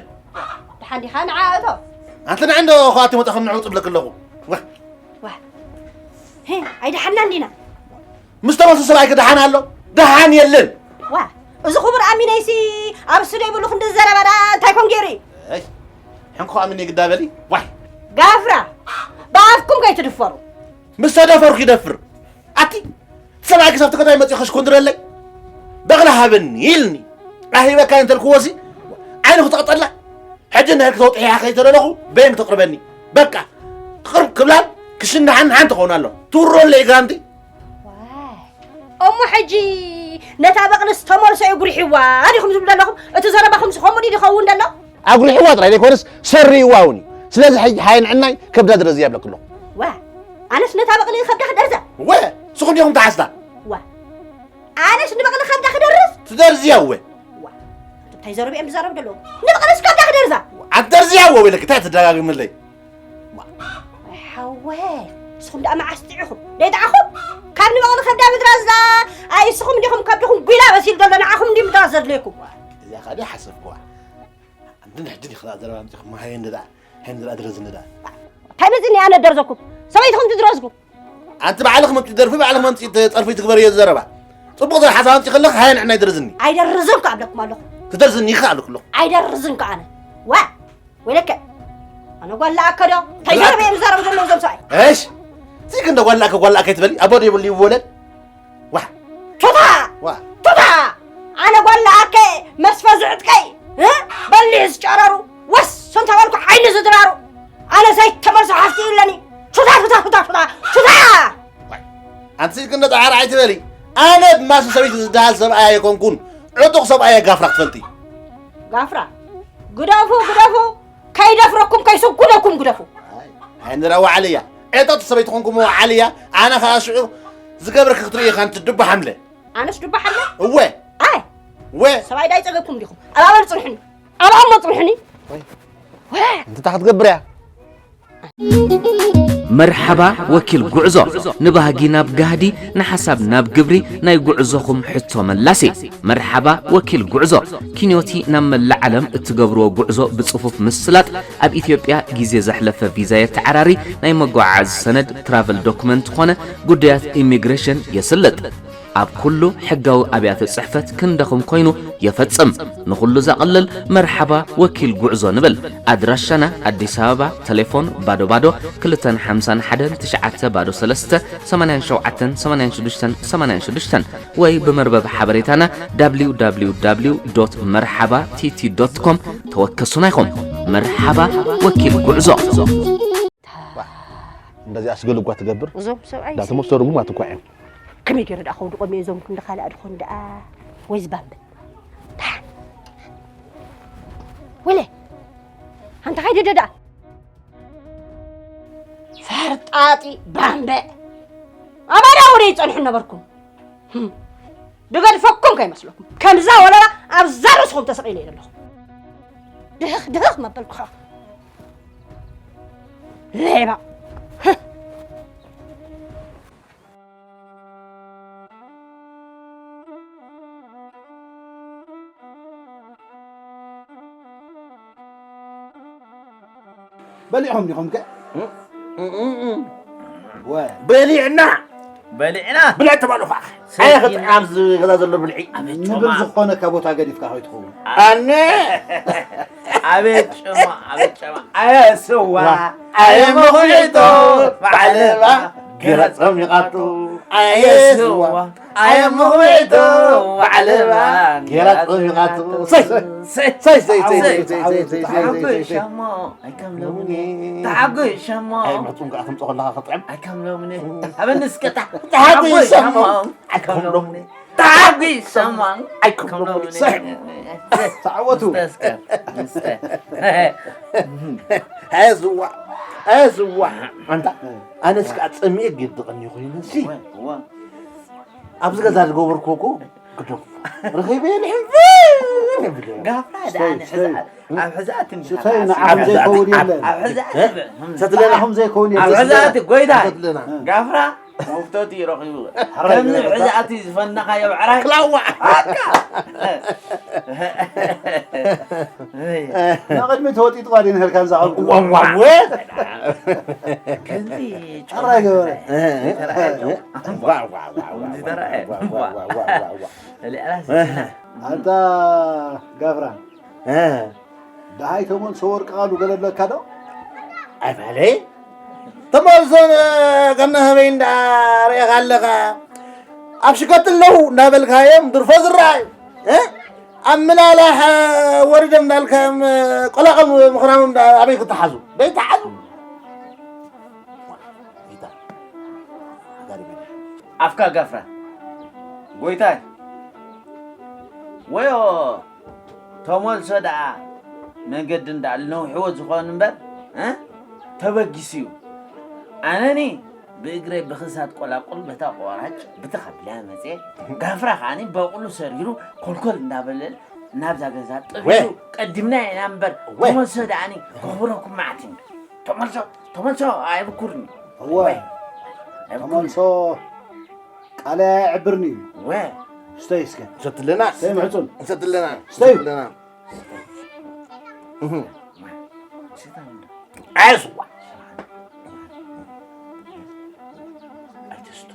ደሓን ዲኻ ንዓ እቶ? ኣንቲ ንዓ እንዶ ኸኣቲ መጣ ከም ንዕውፂ ብለክ ኣለኹ። ዋ! ዋ! ሄ! ኣይደሓንና እንዲና? ምስ ተመልሱ ሰብኣይኪ ደሓን ኣሎ? ደሓን የለን። ዋ፣ እዚ ክቡር ኣሚነይሲ ኣብ ስቱድዮ ይብሉ ክንዲ ዘረባ ደኣ እንታይ ኮን ገይሩ እዩ? ኣይ፣ ሕንኮ ኣሚነ ግዳ በሊ። ዋይ። ጋፍራ፣ ብኣፍኩም ከይትድፈሩ። ምስ ተደፈርኩ ይደፍር። ኣቲ፣ ሰብኣይኪ ሳብቲ ከተማ መጺኡ ከሽኮንድረለይ? በቕሊ ሃበኒ ኢልኒ። ኣሂበካ እንተልክዎሲ፣ ዓይኑ ክትቐጠላ። ሕጂ ንህልክ ተውጥሕያ ከይተደለኹ በየን ክተቕርበኒ? በቃ፣ ቅርብ ክብላን ክሽንሓን ሓንቲ ክኸውን ኣሎ። ትውረለይ ጋንቲ። ዋይ። እሞ ሕጂ ነታ በቕልስ ተመልሶ የጉሪሕዋ ዲኹም ትብሉ ዘለኹም? እቲ ዘረባኹምስ ከምኡ ድዩ ዝኸውን ዘሎ? ኣጉሪሕዋ ጥራይ ዘይኮነስ ሰሪእዋ እውን እዩ። ስለዚ ሕጂ ሓየን ዕናይ ከብዳ ድረዝያ ይብለክ ኣለኹ። ዋ፣ ኣነስ ነታ በቕሊ ከብዳ ክደርዛ? ወ፣ ንስኹም ዲኹም ተሓስታ? ዋ፣ ኣነስ ንበቕሊ ከብዳ ክደርዝ? ትደርዝያ ወ። ዋ፣ እንታይ ዘረባ እዮም ዝዛረቡ ዘለዉ? ንበቕልስ ከብዳ ክደርዛ? ኣትደርዝያ ወ ኢለክ እንታይ ትደጋግምለይ? ሓወይ፣ ንስኹም ደኣ መዓስ ጥዒኹም? ደይጠዓኹም? ካብ ንበቕሊ ከብዳ ምድራዝ ደኣ፣ ኣይ፣ ንስኹም እንዲኹም ከብድኹም ጒላ መሲሉ ዘሎ፣ ንዓኹም እንድዩ ምድራዝ ዘድልየኩም። እዚኣ ኸኣ ድያ ሓሰብክዋ? እንድን ሕጂ ዲኺ ደኣ ዘረባ ኣምጺኹ፣ ሃየ እንደ ደኣ፣ ሃየ እንደ ደኣ ድረዝኒ ደኣ። እንታይ መጺእኒ ኣነ ደርዘኩም? ሰበይትኹም ትድረዝኩም። ኣንቲ ባዕልኺ መምጺ ደርፊ፣ ባዕልኺ መምጺ ተ-፣ ጸርፊ ትግበርዮ ዘረባ። ጽቡቕ ዘረባ ሓሳብ ኣምጺ ከለኺ፣ ሃየ ንዕናይ ድረዝኒ። ኣይደርዝን ከኣ እብለኩም ኣለኹ። ትደርዝኒ ኢኺ ኣለኩ ኣለኹ። ኣይደርዝን ከኣ ኣነ። ዋ! ወይለከ፣ ኣነ ጓል ለኣከ ዶ? እንታይ ለኣከ? ዘረባ እዮም ዝዛረቡ ዘለዉ እዞም ሰብኣይ? እሽ፣ እዚ ክንደ ጓል ለኣከ፣ ጓል ለኣከ ኣይትበሊ። ኣቦ ዶ የብሉ ይወለድ? ዋሕ። ቱታ! ዋ። ቱታ! ኣነ ጓል ለኣከ፣ መስፈ ዝዕጥቀይ፣ እ? በሊዕ ዝጨረሩ፣ ወስ፣ ሰንታ በልኩ ዓይኒ ዝድራሩ። ኣነ ዘይተመልሶ ሓፍቲ ይብለኒ። ቱታ፣ ቱታ፣ ቱታ፣ ቱታ፣ ቱታ! ዋይ። ኣንቲ እዚ ክንደ ጻዕሪ ኣይትበሊ። ኣነ ብማስ ሰበይቲ ዝደሃል ሰብኣይ ኣይኮንኩን። ዕጡቕ ሰብኣይ ጋፍራ ክትፈልጢ። ጋፍራ፣ ግደፉ፣ ግደፉ። ከይደፍረኩም፣ ከይስጉደኩም ግደፉ። ኣይ፣ ኣይ፣ ንረኣ ወዓልያ። ዕጠት ሰበይቲ ኮንኩም ወዓልያ፣ ኣነ ኸኣ ሽዑ ዝገብረኪ ክትርኢ ኢኻ፣ ኣንቲ ዱባ ሓምለ። ኣነስ ዱባ ሓምለ? እወ። ኣይ። እወ። ሰብኣይ ዳይ ጸገብኩም ዲኹም? ኣብ ኣመል ጽንሑኒ። ኣብ ኣሞ ጽንሑኒ። ወይ። ወላ። እንታይ ክትገብር እያ? መርሓባ ወኪል ጉዕዞ፣ ንባህጊ ናብ ጋህዲ፣ ንሓሳብ ናብ ግብሪ፣ ናይ ጉዕዞኹም ሕቶ መላሲ። መርሓባ ወኪል ጉዕዞ፣ ኪንዮቲ ናብ መላእ ዓለም እትገብርዎ ጉዕዞ ብጽፉፍ ምስላጥ፣ ኣብ ኢትዮጵያ ግዜ ዘሕለፈ ቪዛ የተዓራሪ፣ ናይ መጓዓዓዚ ሰነድ ትራቨል ዶክመንት ኾነ ጉዳያት ኢሚግሬሽን የስልጥ። ኣብ ኩሉ ሕጋዊ ኣብያተ ጽሕፈት ክንደኹም ኮይኑ የፈጽም። ንኹሉ ዘቕልል መርሓባ ወኪል ጉዕዞ ንብል። ኣድራሻና ኣዲስ ኣበባ፣ ቴሌፎን ባዶ ባዶ ክልተን ሓምሳን ሓደን ትሽዓተ ባዶ ሰለስተ ሰማንያን ሸውዓተን ሰማንያን ሽዱሽተን ሰማንያን ሽዱሽተን ወይ ብመርበብ ሓበሬታና www.merhaba.tt.com ተወከሱና ኢኹም። መርሓባ ወኪል ጉዕዞ። ዋ፣ እንደዚኣስ ገልጓ ትገብር? እዞም ሰብኣይ ዳተመሰሩ ርጉማት እኳ እዮም። ከመይ ገይረ ደኣ ከውድቖም እየ እዞም ክንዲ ካልእ ድኾኑ ደኣ? ወይ ዝባምብል። ደሓን። ወለ፣ ኣንታ ከይደ ደኣ። ፈርጣጢ ባምበ። ኣባዳ ወደ ይጸንሑ ነበርኩም። ህም። ድገድፈኩም ከይመስለኩም። ከምዛ ወለላ ኣብዛ ርእስኹም ተሰቒለ እየ ዘለኹ። ድህኽ፣ ድህኽ መበልኩኻ። ሌባ። በሊዕኹም ዲኹም ከ? ወ- በሊዕና። በሊዕና። ብልዕ ትበሉ ኸዓ። ሰኪና። ኣየ ኽጥዕም ኣብዚ ገዛ ዘሎ ብልዒ። ኣቤት ንብል ጮማ። ዝኾነካ ቦታ ገዲፍካ ከይትኸውን። ኣነ። ኣቤት ጨማ፣ ኣቤት ጨማ። ኣየ ስዋ። ኣየ መኹሪቶ። ባዕለባ። ገረጾም ይቓጡ። ኣየ ስዋ። ኣየ መኹሪቶ። ባዕለባ። ገረጾም ይቓጡ። ሰይ፣ ሰይ፣ ሰይ፣ ሰይ፣ ሰይ፣ ሰይ፣ ሰይ፣ ሰይ፣ ሰይ፣ ሰይ፣ ሰይ፣ ሰይ። ተሓጎስ ሸሞ። ኣይከም ሎምኒ። ተሓጎስ ሸሞ። ኣይ፣ መጹም ከኣ ትምጾ ከለኻ ክጥዕም። ኣይከም ሎምኒ። ሃበኒ እስከ ታ-፣ ተሓጎስ ተሓጎስ ሸሞ። ሸሞ። ኣይከም ሎምኒ። ተሓጎስ ሸሞ። ኣይከም ሎምኒ። ሰይ። ተዓወቱ። ምስተ እስከ። ምስተ። ኣየ ዝዋ። ኣየ ዝዋ። ኣንታ፣ ኣነስ ከኣ ጸሚኤ ግዲ ቀኒ ኮይነ ሲ። እወ፣ እወ። ኣብዚ ገዛ ዝገበርኩ እኮ ግደፉ። ረኺበ ልሕንፍ ይብል። ጋፍራ ደኣ ስታይ፣ ንሕዛ-፣ ስታይ። ኣብ ሕዛእቲ እንዲኻ ስታይ፣ ተኣሲሩ። ንዓኹም ዘይከውን የለን። ኣብ ሕዛእቲ እ? ብዕም። ሰትለና። ንዓኹም ዘይከውን ኣብ የለን። ሕዛእቲ ጎይታ። ሰትለና። ጋፍራ መፍቶቲ ረኺቡ። ሕራይ ከምዚ ገበረካ። ሕዛእቲ ዝፈነኻዮ ብዕራይ። ክላዋ። ኣካ። ንቕድሚ ተወጢጥዋ ድዩ ነርካ እዛ ቆልቁ? ዋዋወ። ከምዚ ሕራይ ገበረ። ተራእየ። ዋ፣ ዋ፣ ዋ፣ ዋ፣ ከምዚ ተራእየ። ዋ፣ ዋ፣ ዋ፣ ዋ፣ ዋ፣ ዋ። ልዕላ ስኪና። ኣንታ ጋፍራ። እ። ደሃይ ተመልሶ ወርቂ ቃሉ ገለ ኣለካ ዶ? ኣይፋለይ። ተመልሶ ን-፣ ከነህበይ እንዳ ርኤኻ ኣለኻ። ኣብ ሽከት ኣለዉ እንዳበልካዮም ድርፎ ዝረኣዩ። እ? ኣብ ምላላሕ ወሪዶም እንዳልካዮም ቆላቕም ምኽራሞም እንዳ ኣበይ ክተሓዙ? ደይተሓዙ። ኣፍካ ጋፍራ። ጎይታይ። ወዮ። ተመልሶ ደኣ መንገዲ እንዳ ኣልነውሕዎ ዝኾን እምበር፣ እ? ተበጊሱ እዩ። ኣነኒ ብእግረይ ብኽሳድ ቆላቁል በታ ቆራጭ ብትኸብላ መጽየ፣ ጋፍራ ከኣኒ በቑሉ ሰሪሩ ኮልኮል እንዳበለ ናብዛ ገዛ ጥብ ወ! ኢሉ ቀዲምና ኢና እምበር፣ ወ! ተመልሶ ደኣኒ ከኽብረኩም መዓት እዩ። ተመልሶ፣ ተመልሶ ኣይብኩርኒ። እወ። ወ! ኣይብኩርኒ። ተመልሶ ቃለይ ኣየዕብርኒ እዩ። ወ! ስተይ እስከ። ንሰትለና። ስተይ ምሕጹን። ንሰትለና። ስተይ። ንሰትለና። እህ። ኣይስዋ። ኣይትስቱ።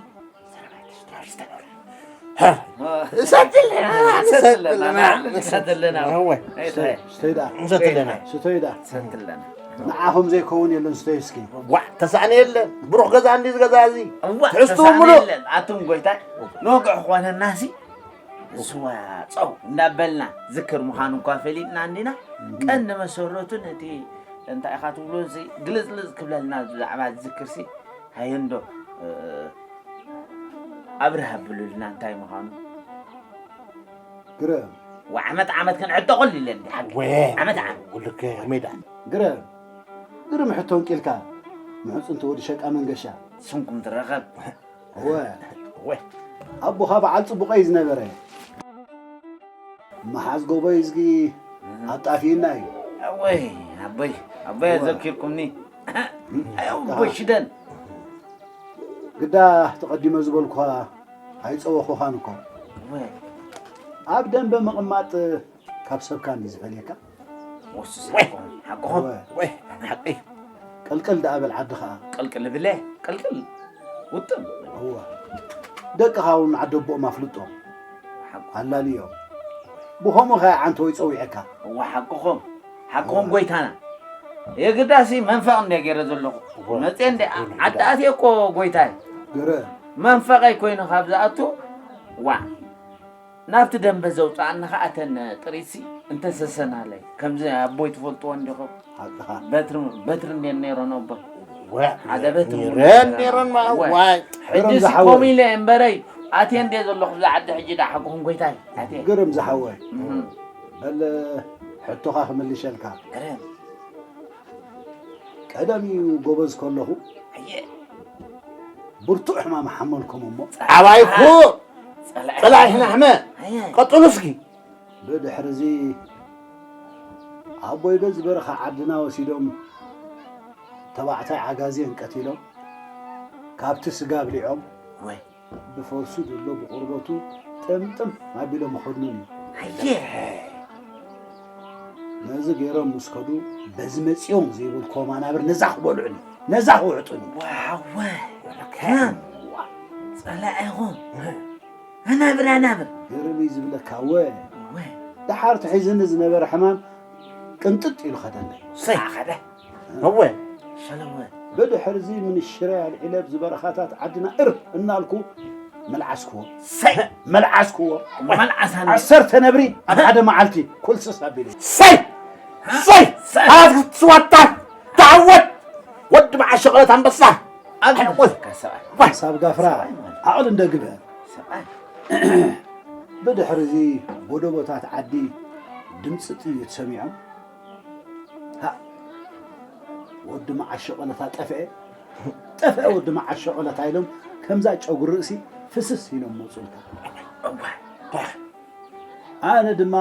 ንሰትለና። ንሰትለና። ንሰትለና። ንሰትለና። እወ። ስተይ፣ ስተይ ደኣ። ንሰትለና። ስተይ ደኣ። ንሰትለና። ንዓኹም ዘይከውን የለን፣ ስተይ እስኪ። ዋዕ፣ ተሳእነ የለን። ብሩኽ ገዛ እንዲ ዝገዛ እዚ። እዋ፣ ትሕዝትኡ ተሳእነ ምሉእ። የለን። ኣቱም ጎይታይ፣ ንወግዒ ክኾነናሲ፣ ስዋ ጸው እንዳበልና ዝክር ምዃኑ እኳ ፈሊጥና እንዲና። እም። ቀንዲ መሰረቱ ነቲ እንታይ ኢኻ ትብሎ እዚ ግልጽልጽ ክብለልና ብዛዕባ ዝክርሲ፣ ሃየ እንዶ፣ እ፣ ኣብርህ ኣብሉልና እንታይ ምዃኑ። ግርም። ወዓመት ዓመት ክንዕጠቐሉ ኢለ እንዲ ሓቂ። ወ-፣ ዓመት ዓመት። ውልከ ሜዳ። ግርም። ግርም ሕቶ እንቂልካ። ምሕጹን ተወዲ ሸቃ መንገሻ። ስምኩም ትረኸብ። እወ። እወ። ኣቦኻ በዓል ጽቡቐይ ዝነበረ። መሓዝ ጎቦይ እዝጊ ኣጣፊእና እዩ። ኣቦይ፣ ኣቦይ፣ ኣቦይ እወ። ኣዘኪርኩምኒ። ኣይ ኣቦይ ሽደን። ግዳ ተቐዲመ ዝበልኩኻ ኣይጸወኹኻን እኮ። እወ። ኣብ ደንበ ምቕማጥ ካብ ሰብካ እንዲ ዝፈልየካ። ወስስ ወይ! ሓቅኹም፣ ሓቅኹም። እወ። ወይ! ሓቂ። ቅልቅል ደኣ በል ዓዲ ኸኣ። ቅልቅል ብለ፣ ቅልቅል። ውጥም። እወ። ደቅኻ እውን ዓዲ ኣቦኦም ኣፍልጦም። ሓቁ። ኣላልዮም። ብኸምኡ ኸኣ ዓንተወይ ጸዊዐካ። እወ፣ ሓቅኹም። ሓቅኹም እወ። ጎይታና። የግዳሲ መንፈቕ እንደ ገይረ ዘለኹ። እወ። መጼ እንደ እወ። ዓዲ ኣትየ እኮ ጎይታይ። ግረ። መንፈቐይ ኮይኑ ካብ ዝኣቱ፣ ዋ። ናብቲ ደንበ ዘውጽኣኒ ኸኣ እተን ጥሪትሲ እንተሰሰናለይ፣ ከምዚ ኣቦይ ትፈልጥዎ እንዲኹም። ሓቅኻ። በትሪ፣ በትሪ እንድየን ነይረን ኣቦ። ወ-፣ ሓደ በትሪ ነይረን፣ እውን ነይረን፣ ማ-፣ ወ-፣ ዋይ። ሕጂ ግርም ሲ ዝሓወይ። ከምኡ ኢለ እምበረይ፣ ኣትየ እንድየ ዘለኹ ብዛ ዓዲ ሕጂ ደኣ ሓቅኹም ጎይታይ፣ ኣትየ። ግርም ዝሓወይ። እህ። በል፣ ሕቶኻ ክምልሸልካ። ግርም። ቀደም እዩ ጎበዝ ከለኹ፣ ኣየ። ብርቱዕ ሕማም ሓመልኩም እሞ። ጸላኢ። ኣባይኩ ጸላኢ። ጸላኢ ሕና ሕመ። ኣየ። ቀጥሉ እስኪ። ብድሕሪ እዚ ኣቦይ በዚ በረኻ ዓድና ወሲዶም ተባዕታይ ዓጋዜን ቀቲሎም፣ ካብቲ ስጋ ኣብሊዖም፣ ወይ። ብፈርሱ ዘሎ ብቑርበቱ ጥምጥም ኣቢሎም ይኸድኑን እዩ። ኣየ። ነዚ ገይሮም ምስ ከዱ፣ በዚ መጺኦም ዘይብልክዎ ማናብር ነዛ ክበልዑኒ፣ ነዛ ክውሕጡኒ። ዋወ። ከም ጸላኢኹም። ኣናብር፣ ኣናብር። ግርም እዩ ዝብለካ፣ እወ። እወ። ደሓር ተሒዝኒ ዝነበረ ሕማም ቅንጥጥ ኢሉ ኸደለይ። ሰይ። ኣኸደ። እወ። ሰለወ። ብድሕርዚ ምንሽረይ ኣልዒለ ኣብዚ በረኻታት ዓድና እርፍ እናልኩ መልዓስክዎ። ሰይ። መልዓስክዎ። መልዓስ ኣነ። ዓሰርተ ነብሪ ኣብ ሓደ መዓልቲ ኩልስስ ኣቢሉ። ሰይ! ሰይ! ሰይ! ኣትክትስዋታ! ተዓወት! ወዲ መዓሸ ቐለት ኣንበሳ! ኣብ ኣይወል! ሓሳብ ጋፍራ፣ ዓቕሊ እንደ ግበር። ሰብኣይ። ብድሕርዚ ጎደቦታት ዓዲ ድምፂ ጥይት ሰሚዖም፣ ሃ፣ ወዲ መዓሾ ቆለታ ጠፍአ፣ ጠፍአ ወዲ መዓሾ ቆለታ ኢሎም ከምዛ ጨጉሪ ርእሲ ፍስስ ኢሎም መፁልካ። እዋይ፣ ዳኽ። ኣነ ድማ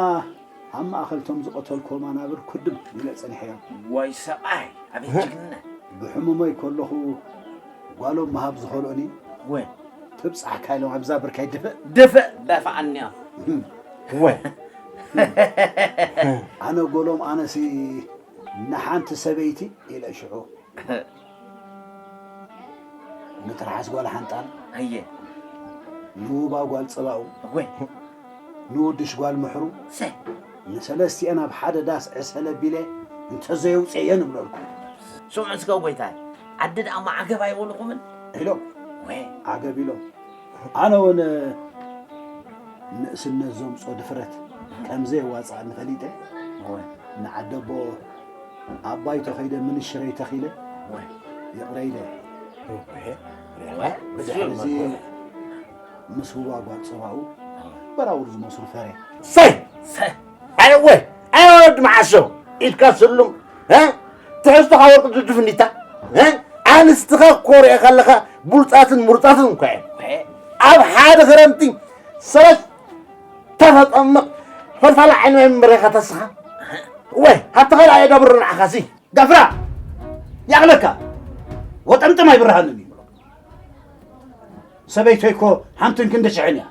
ኣብ ማእኸል ቶም ዝቐተልክዎም ኣናብር ኩድም ኢለ ጸኒሐዮም። ወይ ሰብኣይ፣ ኣቤት ጅግንነት። ብሕሙመይ ከለኹ ጓሎም ምሃብ ዝኸልኦኒ ወይ ትብጻሕካ ኢሎም ኣብዛ ብርከይ ድፍእ። ድፍእ ደፍኣኒያ። ወይ። ኣነ ጎሎም ኣነሲ ንሓንቲ ሰበይቲ ኢለ ሽዑ። ንትርሓስ ጓል ሓንጣል። ኣየ። ንውባ ጓል ጽባኡ። ወይ። ንውድሽ ጓል ምሕሩ። ሰ። ንሰለስቲአን ኣብ ሓደ ዳስ ዕሰለ ቢለ እንተዘየውፅየን እብለልኩም። ስምዑ እስከ ጎይታይ፣ ዓዲ ደኣ ማዕገብ ኣይበልኹምን? ኢሎም። ወይ። ዓገብ ኢሎም። ኣነ እውን ንእስነት ዘምጾ ድፍረት ከም ዘየዋጽኣኒ ፈሊጠ፣ እወ። ንዓደቦ ኣብ ባይቶ ከይደ ምንሽረይ ተኺለ፣ እወ። ይቕረ ኢለ። እወ። ብድሕሪ እዚ ምስ ውባ ጓል ጸባኡ በራውር ዝመስሉ ፈረ። ሰይ! ሰይ! ኣይ እወ! ኣይ ወድ መዓሾ! ኢድካ ስሉም፣ እ? ትሕዝቶኻ ወርቂ ድድፍ እንዲታ፣ እ? ኣንስትኻ እኮ ሪኤኻ ኣለኻ፣ ቡልጻትን ሙርጻትን እኳ እየን። ኣብ ሓደ ክረምቲ ሰለስተ ተጠመቕ፣ ፈልፋላ ዓይኒ ማይ ምበረኻ ተስኻ። ወይ፣ ሃብቲ ኸልኣ የዳብሮ ንዓኻሲ። ጋፍራ! ያቕለካ! ወጠምጥም ኣይብርሃንን እዩ። ሰበይተይ እኮ ሓንትን ክንዲ ሽሕን እያ።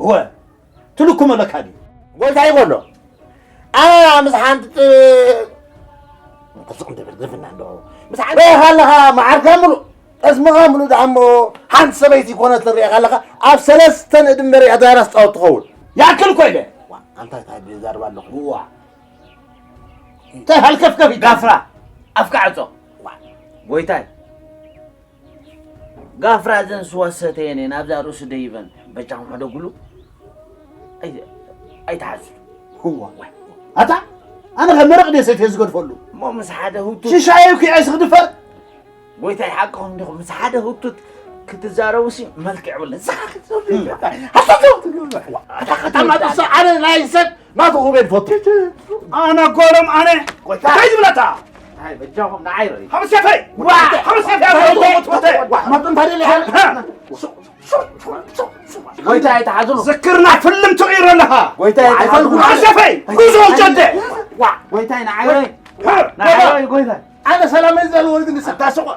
እወ፣ ትልኩም ኣለካ ድዩ? ጎይታይ ይበሎ። ኣና ምስ ሓንቲ ጥ-፣ ቅስቕ እንድብል ዝፍና እንዶ። ምስ ሓንቲ ርኢኻ ኣለኻ፣ መዓርካ ምሉእ፣ ጠስምኻ ምሉእ ደኣ እሞ፣ ሓንቲ ሰበይቲ ይኮነት ርኢኻ ኣለኻ፣ ኣብ ሰለስተ ንእድም በሪ ኣዳራስ ጻወት ትኸውን። ያክል እኮ ኢለ። ዋ፣ ኣንታ እንታይ ብዛርባ ኣለኹ? ዋ። እንታይ ሃልከፍከፍ ኢልካ? ጋፍራ፣ ኣፍካ ዕጾ። ዋ። ጎይታይ። ጋፍራ እዘን ስዋ ሰተየን እየን፣ ኣብዛ ርእሱ ደይበን በጃኹም ሕደጉሉ። ኣይ-፣ ኣይትሓዝሉ። እዋ። ኣታ፣ ኣነ ኸ መረቕ ድየ ሰትየ ዝገድፈሉ? እሞ ምስ ሓደ ህውቱት ሽሻየ እኮ እየ ዝኽድፈር። ጎይታይ ሓቅኹም ዲኹም፣ ምስ ሓደ ህውቱት ክትዛረቡሲ መልክዕ የብሉን። እዛ ክትዛረቡ እም። ሓሳብ ትገብሩ። ኣታ ከተማ ጥቕሲ ኣነ ናይ ሰብ ናቱ ክቤድ ፈቱ። ኣነ ጎሎም ኣነ። ጎይታ። እንታይ ዝብለታ? እንታይ በጃኹም ንዓይ ርኢ። ሓመስ ያፈይ። ዋ! ሓመስ ያፈይ። ዋ! ዋ! መጡ እንታይ ደለ? ሃ! ጎይታ ኣይትሓዝሉ። ዝክርና ፍልም ትቕይሮ ኣለኻ። ጎይታ ኣይትሓዝሉ። ሓመስ ያፈይ። ጉዞ ጀደ። ዋ! ጎይታ ንዓይ ርኢ። ሃ! ንዓይ ርኢ ጎይታ። ኣነ ሰላመይ ዘለ ወልድ ንሳ። ኣታ ስቆ።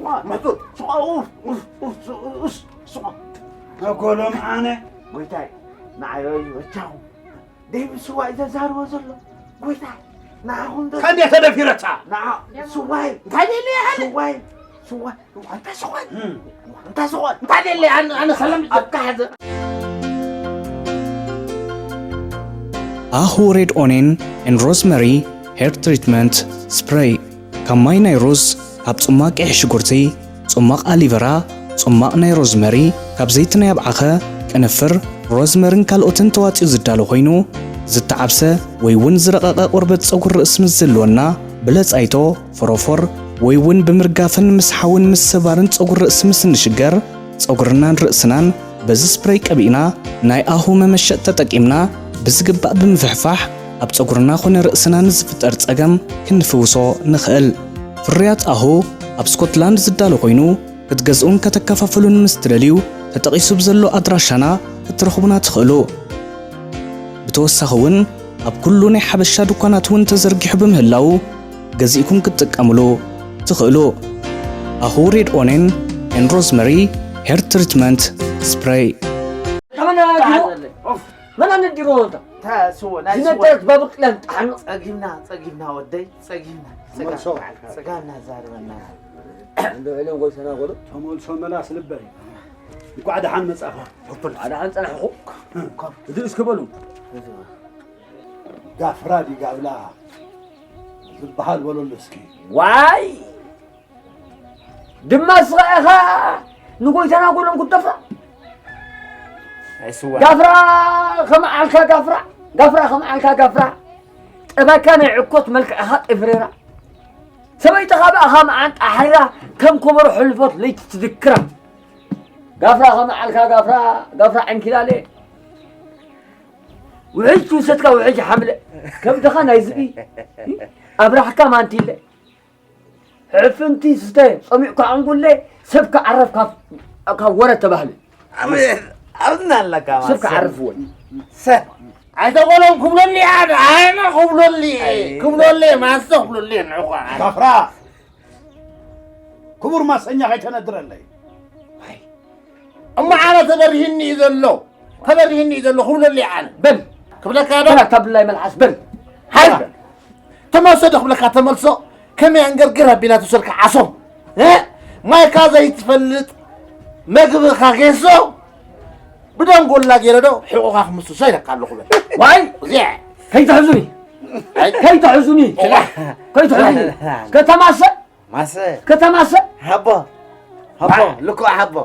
ዋ! መጡ። ስቆ። ኡፍ፣ ኡፍ፣ ኡፍ፣ ኡፍ፣ ስቆ። ጎሎም ኣነ። ጎይታይ፣ ንዓይ ርኢ በጃኹም። ደይ ብስዋ እዩ ዘዛርቦ ዘሎ። ጎይታ፣ ንዓኹም ዶ-፣ ከንደይ ተደፊረታ? ንዓ-፣ ስዋይ። እንታይ ደልየ ኣነ? ስዋይ፣ ስዋይ። እንታይ ስዋይ? እም። እንታይ ስዋይ? እንታይ ደልየ ኣነ? ኣነ ሰላም ኣካ ሓዘ። ኣሁ ሬድ ኦኔን ኤንድ ሮዝመሪ ሄር ትሪትመንት ስፕሬይ። ካብ ማይ ናይ ሩዝ፣ ካብ ጽማቕ ቀይሕ ሽጉርቲ፣ ጽማቕ ኣሊቨራ፣ ጽማቕ ናይ ሮዝመሪ፣ ካብ ዘይቲ ናይ ኣብዓኸ፣ ቅንፍር፣ ሮዝመርን ካልኦትን ተዋጺኡ ዝዳሎ ኮይኑ፣ ዝተዓብሰ ወይ እውን ዝረቐቐ ቆርበት ጸጉሪ ርእሲ ምስ ዝህልወና፣ ብለጻይቶ፣ ፎሮፎር፣ ወይ እውን ብምርጋፍን ምስሓውን ምስባርን ጸጉሪ ርእሲ ምስ እንሽገር፣ ጸጉርናን ርእስናን በዚ ስፕሬይ ቀቢእና፣ ናይ ኣሁ መመሸጥ ተጠቂምና ብዝግባእ ብምፍሕፋሕ፣ ኣብ ጸጉርና ኾነ ርእስና ንዝፍጠር ጸገም ክንፍውሶ ንኽእል። ፍርያት ኣሁ ኣብ ስኮትላንድ ዝዳሎ ኮይኑ፣ ክትገዝኡን ከተከፋፍሉን ምስ ትደልዩ፣ ተጠቒሱ ብዘሎ ኣድራሻና ክትረኽቡና ትኽእሉ። ብተወሳኺ እውን፣ ኣብ ኩሉ ናይ ሓበሻ ድኳናት እውን ተዘርጊሑ ብምህላዉ፣ ገዚእኩም ክትጥቀምሉ ትኽእሉ። ኣሁ ሬድ ኦኔን ኤንድ ሮዝመሪ ሄር ትሪትመንት ስፕሬይ። ከመና ዲሮ? መና ነዲሮ ወንታ? ታ ስወ፣ ናይ ስወ። ዝነደረት ባብር ቅለን ጣዕሚ። ጸጊብና፣ ጸጊብና ወደይ፣ ጸጊብና። ጸጋ-፣ ተመልሶ። ጸጋና ዛርበና። እንዶ ሄለን ጎይሰና ጎሎ? ተመልሶ መላስ ልበይ። እንኳዕ ደሓን መጻኻ። ኣነ ኣንጸናሕኹ። እዚ እስኪ በሉ። ጋፍራ ዲጋብላ ዝበሃል በለሉ እስኪ። ዋይ ድማ ስኻ ኢኻ ንጎይታና ጎሎም ክትደፍራ። ኣይስዋ ጋፍራ ከመዓልካ ጋፍራ፣ ጋፍራ ከመዓልካ ጋፍራ። ጠባይካ ናይ ዕኮት መልክዕኻ ጠፍሬራ። ሰበይትኻ ብኣኻ መዓንጣ ሓሪራ ከም ከበሮ ሕልፎት ለይቲ ትድክራ። ጋፍራ ከመዓልካ ጋፍራ፣ ጋፍራ ዕንኪላለ። ውሕጅ ትውሰድካ ውሕጅ ሓምለ። ከብድኻ ናይ ዝብኢ ኣብራሕካ ማንቲለ። ሕፍንቲ ስተ ጸሚዕካ ኣንጉለ ሰብ ክዓረፍ ካብ ካብ ወረ ተባህለ። ኣብና ኣለካ ሰብ ክዓርፍ ወይ ሰብ ኣይተቆሎም ክብለኒ ኣነ ኣነ ክብለኒ ክብለኒ ማስተ ክብለኒ ንዕቋ ጋፍራ ክቡር ማሰኛ ከይተነድረለይ። እሞ ኣነ ተበሪህኒ እዩ ዘሎ ተበሪህኒ እዩ ዘሎ ክብለኒ ኣነ በል ክብለካ ዶ በል ኣታ ብላይ መልሓስ በል። ሃይ በል ተመልሶ ዶ ክብለካ ተመልሶ ከመይ ኣንገርግር ኣቢላ ትውሰድካ ዓሶ እ? ማይካ ዘይትፈልጥ መግብኻ ጌሶ ብደንጎላ ገይረ ዶ ሕቑኻ ክምስሶ ኢለካ ኣለኹ በል ዋይ እዚኣ ከይትሕዙኒ ከይትሕዙኒ ከይትሕዙኒ ከተማሰ ማሰ ከተማሰ ሃቦ ሃቦ ልክዕ ሃቦ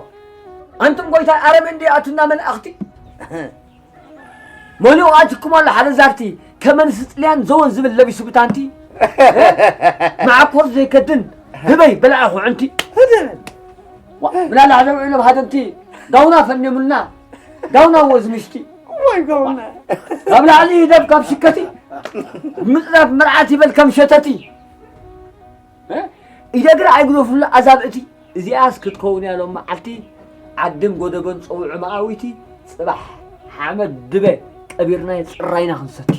ኣንቱም ጎይታ ኣረም እንዲ ኣቱና መልኣኽቲ መሊኡ ኣትኩም ኣሎ ሓደ ዛርቲ ከመንስ ጥልያን ዘወን ዝብል ለቢሱ ብታንቲ መዓኮር ዘይከድን ህበይ በላዓ ኩዕንቲ ምናለ ዓለም ዒሎም ሃደምቲ ጋውና ፈኔሙልና ጋውና ወዝ ምሽቲ ወይ ጎውና ካብ ላዕሊ ይደብ ካብ ሽከቲ ምፅራፍ መርዓት ይበል ከም ሸተቲ ኢደግሪ ኣይግደፉሉ ኣዛብእቲ እዚኣስ ክትከውን እያ ሎም መዓልቲ ዓድን ጎደቦን ፀውዑ መኣዊቲ ፅባሕ ሓመድ ድበ ቀቢርና ፅራይና ክንሰቲ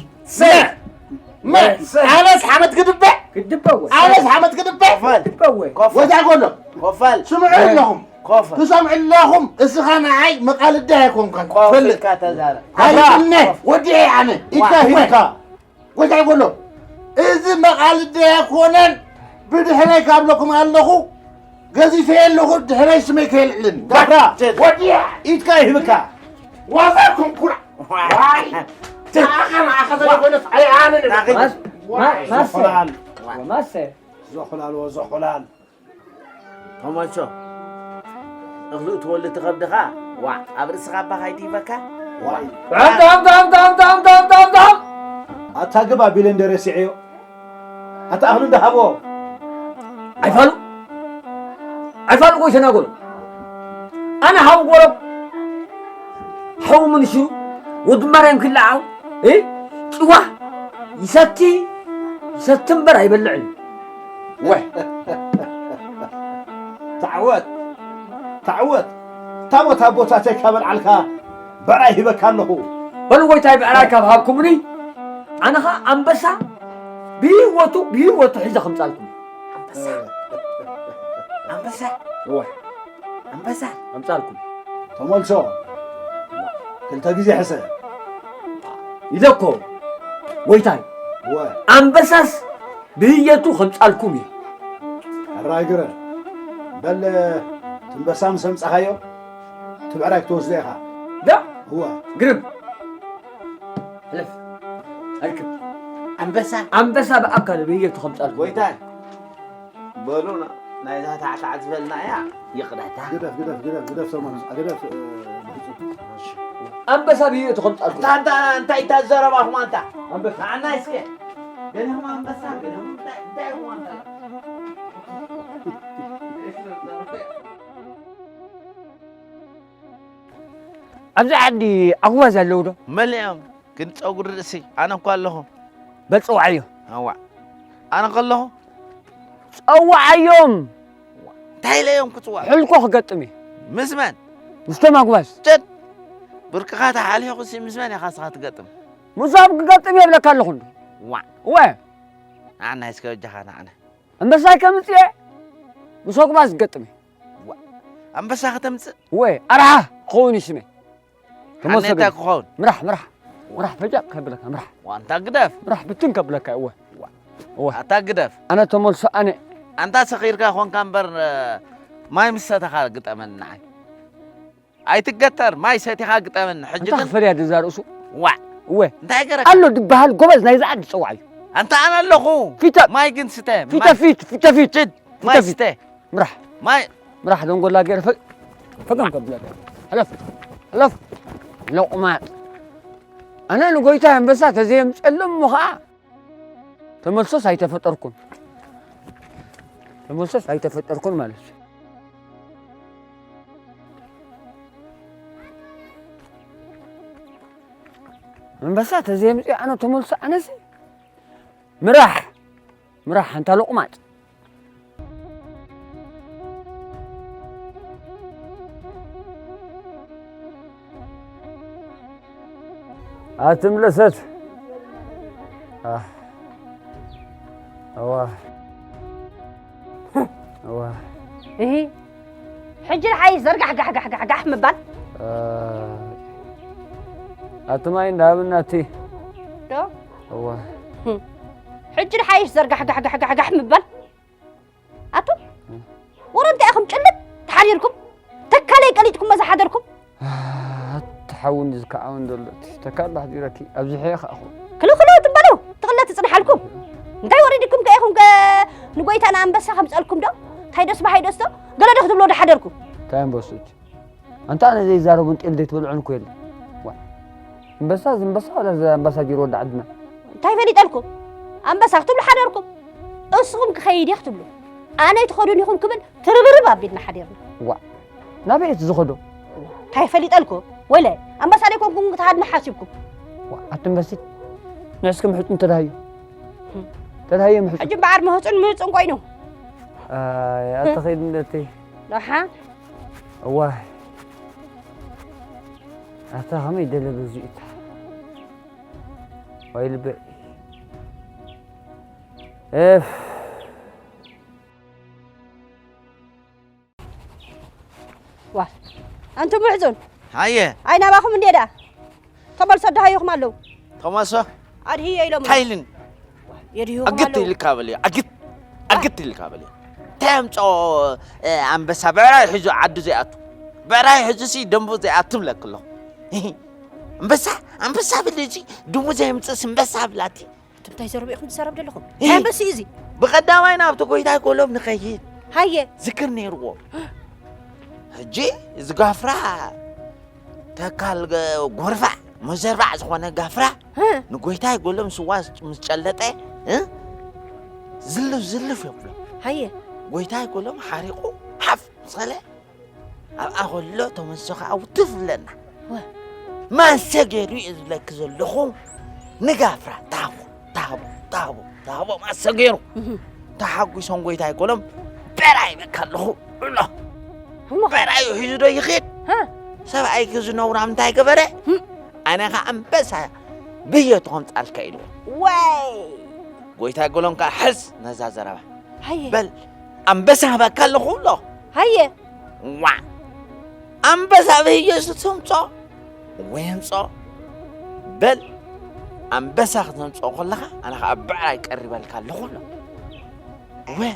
ኣነስ ሓመድ ክድበ ክድበወ ኣነስ ሓመድ ክድበ ክድበወ ወዛ ጎሎ ኮፋል ስምዑ ኣለኹም ኮፋል ትሰምዑ ኣለኹም እስኻ ንዓይ መቃልዲ ኣይኮንካን ትፈልጥ ኮፍልካ ተዛረ ኣይብልነ ወዲኤ ኣነ ኢድካ ሂብካ ወዛ ጎሎ እዚ መቃልዲ ኣይኮነን ብድሕረይ ካብለኩም ኣለኹ ገዚፈ ኣለኹ ድሕረይ ስመይ ከየልዕልን ጋፍራ ወዲያ ኢድካ ይህብካ ዋዛ ኩንኩራ ዋይ ተኣኸ ንኣኸ ዘይኮነስ ኣይኣነን ማሰ ማሰ ዘኹላል ወዘኹላል ተመልሶ እኽሊ እትወሊ ትኸብድኻ ዋዕ ኣብ ርእስኻ ኣባኻ ይድይበካ ዋዕ ኣታ ግብ ኣቢለ እንደ ረሲዐዮ ኣታ ኣኽሊ እንዳሃቦ ኣይፋሉ ኣይፋሉ ጎይተና ጎሎ ኣነ ሓው ጎሎ ሓው ምንሽሩ ወዲ ማርያም ክልዓው እ ጭዋ ይሰቲ ይሰቲ እምበር ኣይበልዕን ወይ ተዓወት ተዓወት ታቦት ኣቦታተይ ካበልዓልካ ብዕራይ ሂበካ ኣለኹ በሉ ጎይታይ ብዕራይ ካብ ሃብኩምኒ ኣነኻ ኣንበሳ ብህይወቱ ብህይወቱ ሒዘ ከምፃልኩም ኣንበሳ ኣንበሳ ወይ ኣንበሳ ከምፃልኩም ተመልሶ ክልተ ግዜ ሕሰ ኢለኮ ጎይታይ ወ ኣንበሳስ ብህየቱ ከምፃልኩም እዩ ሕራይ ግረ በል ትንበሳ ምስ ኣምፃኻዮ ትብዕራይ ክትወስዶ ኢኻ ዳ እወ ግርም ሕለፍ ኣርክብ ኣንበሳ ኣንበሳ ብኣካል ብህየቱ ከምፃልኩም ጎይታይ በሉ ናይዛ ታዕታዕ ዝበልና እያ ይቕረታ ግደፍ ግደፍ ግደፍ ግደፍ ሰሞን ግደፍ እ፣ ብርፁ። ኣንበሳ ብህየቱ ከምፃልኩም እንታይ እንታይ እንታይ ዘረባኹም ኣንታ ኣንበሳ ንዓና እስከ ገለኹም ኣንበሳ ገለኹም እንታይ እንታይ ኢኹም ኣንታ ኣብዚ ዓዲ ኣጉባዝ ኣለዉ ዶ መሊኦም ግን ፀጉሪ ርእሲ ኣነ እኳ ኣለኹ በል ፀውዓዮ ኣዋ ኣነ ከለኹ ፀውዓዮም እንታይ ኢለ እዮም ክፅዋዕ ሕልኮ ክገጥም እዩ ምስ መን ምስቶም ኣጉባዝ ጭድ ብርቅኻ ተሓሊኹ ሲ ምስ መን ኢኻ ስኻ ትገጥም ምስኦም ክገጥም የብለካ ኣለኹ እንዶ ዋዕ እወ ንዓና እስከ በጃኻ ንዓና ኣንበሳይ ከምፅእ ምስ ኣጉባዝ ክገጥም እዩ ኣንበሳ ከተምፅእ እወ ኣርሓ ክኸውን እዩ ስመይ ተመሰገን ኣነታ ክኸውን ምራሕ ምራሕ ምራሕ ፈጃ ከብለካ ምራሕ ዋንታ ግደፍ ምራሕ ብትን ከብለካ እወ እወ ኣታ ግደፍ ኣነ ተመልሶ ኣነ ኣንታ ሰኺርካ ኾንካ እምበር ማይ ምሰተኻ ግጠመኒ ንዓይ ኣይትገተር፣ ማይ ሰቲኻ ግጠመኒ። ሕጂ ኣንታ ግን ክፈልያ ድዛ ርእሱ። ዋዕ። እወ። እንታይ ገረካ? ኣሎ ድበሃል ጎበዝ ናይዚ ዓዲ ጸዋዕ እዩ። ኣንታ ኣነ ኣለኹ። ፊተ-፣ ማይ ግን ስተ። ፊተ ማይ። ፊት፣ ፊተ ፊት፣ ችድ፣ ፊተ ማይ ፊት። ስተ። ምራሕ። ማይ። ምራሕ ደንጎላ ገይረ ፈ-፣ ፈገም ከብለካ። ሕለፍ። ሕለፍ። ሎቕማጥ። ኣነ ንጎይታ ኣንበሳ ተዘየምጸሎም እሞ ኸዓ ተመልሶስ ኣይተፈጠርኩን። ተመልሶስ ኣይተፈጠርኩን ማለት እዩ። ኣንበሳ ተዘየምጽእ ኣነ ተመልሶ ኣነሲ ምራሕ፣ ምራሕ ኣንታ ሎቕማጥ። ኣትምለሰት። ኣህ። እዋ። እዋ። እሂ። ሕጂ ንሓይሽ ዘርጋሕ ጋሕ ጋሕ ጋሕ ጋሕ ምባል። እ፣ ኣቲ ማይ እንዳብና እቲ። ዶ? እዋ። ህም። ሕጂ ንሓይሽ ዘርጋሕ ጋሕ ጋሕ ጋሕ ጋሕ ምባል። ኣቱም፣ ወረ እንታይ ኢኹም ጭልጥ ተሓዲርኩም? ተካለይ ቀሊጥኩሞ ዝሓደርኩም? ኣቲ ሓውን ዝከዓውን ዘሎ እቲ ተካል ኣሕዲረኪ ኣብዚሐ ከኣኹ። ክልው ክልው ትበሉ፣ ትቕለ ትጽንሓልኩም። እንታይ ወሪድኩም ከ ኢኹም ከ ንጎይታና ኣንበሳ ከምጸልኩም ዶ? እንታይ ደስ በሃይ ደስ ዶ? ገለ ዶ ክትብሎ ዶ ሓደርኩም? እንታይ ኣንበሶች? ኣንታ ኣነ ዘይዛረቡን ጤል ዘይትበልዑን እኮ የለን። ዋ። ኣንበሳ፣ እዚ ኣንበሳ ዋላ እዚ ኣምባሳጀር ወዲ ዓድና? እንታይ ፈሊጠልኩም? ኣንበሳ ክትብሉ ሓደርኩም። እስኹም ክኸይድ እየ ክትብሉ። ኣነ ኣይትኸዱን ኢኹም ክብል ትርብርብ ኣቢልና ሓዲርና። ዋ። ናበይ እቲ ዝኸዶ? እንታይ ፈሊጠልኩም? ወለ ኣንበሳ ዘይኮንኩም ክትሃድኑ ሓሲብኩም። ዋ፣ ኣቲ ኣንበሲት። ንዕስኪ ምሕጹን ተዳህዩ። ተዳህዩ ምሕጹን። ሕጂ እምበኣር ምህጹን ምህጹን ኮይኑ። ኣይ፣ ኣቲ ኸይድ እንደቲ። ደሓን። እዋይ። ኣታ ከመይ ደለ በዚኡታ። ወይ ልበይ። ኤፍ። ዋ፣ ኣንቱም ምሕጹን። ሃየ። ኣይ ናባኹም እንዴ ደኣ? ተመልሶ ደሃይኹም ኣለዉ። ተመልሶ? ኣድህዮ ኢሎም። እንታይ ኢልን? የድህዩኹም ኣግት ኣለዉ። ኢልካ በልዮ፣ ኣግት፣ ኣግት ኢልካ በልዮ። እንታይ ኣምጾ፣ እ፣ ኣንበሳ ብዕራይ ሒዙ ዓዱ ዘይኣቱ? ብዕራይ ሒዙሲ ደንቡ ዘይኣቱ ብለኪ ኣለኹ። ኣንበሳ፣ ኣንበሳ በሊ፣ እዚ ድሙ ዘየምጽእስ ኣንበሳ ብላቲ። ኣንቱም እንታይ ዘረባ ኢኹም ትዛረቡ ዘለኹም? እ። ኣንበሲ እዩ እዚ። ብቐዳማይ ናብቲ ጎይታይ ኮሎም ንኸይድ። ሃየ። ዝክር ነይርዎ። ሕጂ እዚ ጋፍራ ተካል ገ-፣ ጎርፋዕ መዘርባዕ ዝኾነ ጋፍራ እ። ንጎይታይ ጎሎም ስዋ ምስ ጨለጠ፣ እ? ዝልፍ ዝልፍ የብሎ። ሃየ። ጎይታይ ጎሎም ሓሪቑ ሓፍ ምስ በለ ኣብኣ ከሎ ተመልሶ ከዓ ውትፍ ይብለና። ወ- ማሰ ገይሩ እየ ዝብለኪ ዘለኹ። ንጋፍራ ታቦ፣ ታቦ፣ ታቦ፣ ታቦ ማሰ ገይሩ። እህ። ተሓጒሶም ጎይታይ ኮሎም በራይ በካ ኣለኹ ብሎ። እሞ? በራዩ ሒዙ ዶ ይኸድ? ሃ? ሰብኣይኪ እዚ ነውራም እንታይ ገበረ? ህም። ኣነ ኸዓ ኣንበሳ ብዮ ተኸምጻልካ ኢልዎ። ወይ! ጎይታይ ጎሎም ከዓ ሕዝ ነዛ ዘረባ። ሃየ። በል ኣንበሳ ህበካ ኣለኹ ብሎ። ሃየ። ዋ! ኣንበሳ ብህየሱ ተምጾ ወይ ኣምጾ። በል ኣንበሳ ከተምጾ ከለኻ ኣነ ኸዓ ብዕራይ ቀሪበልካ ኣለኹ ብሎ። ወ-፣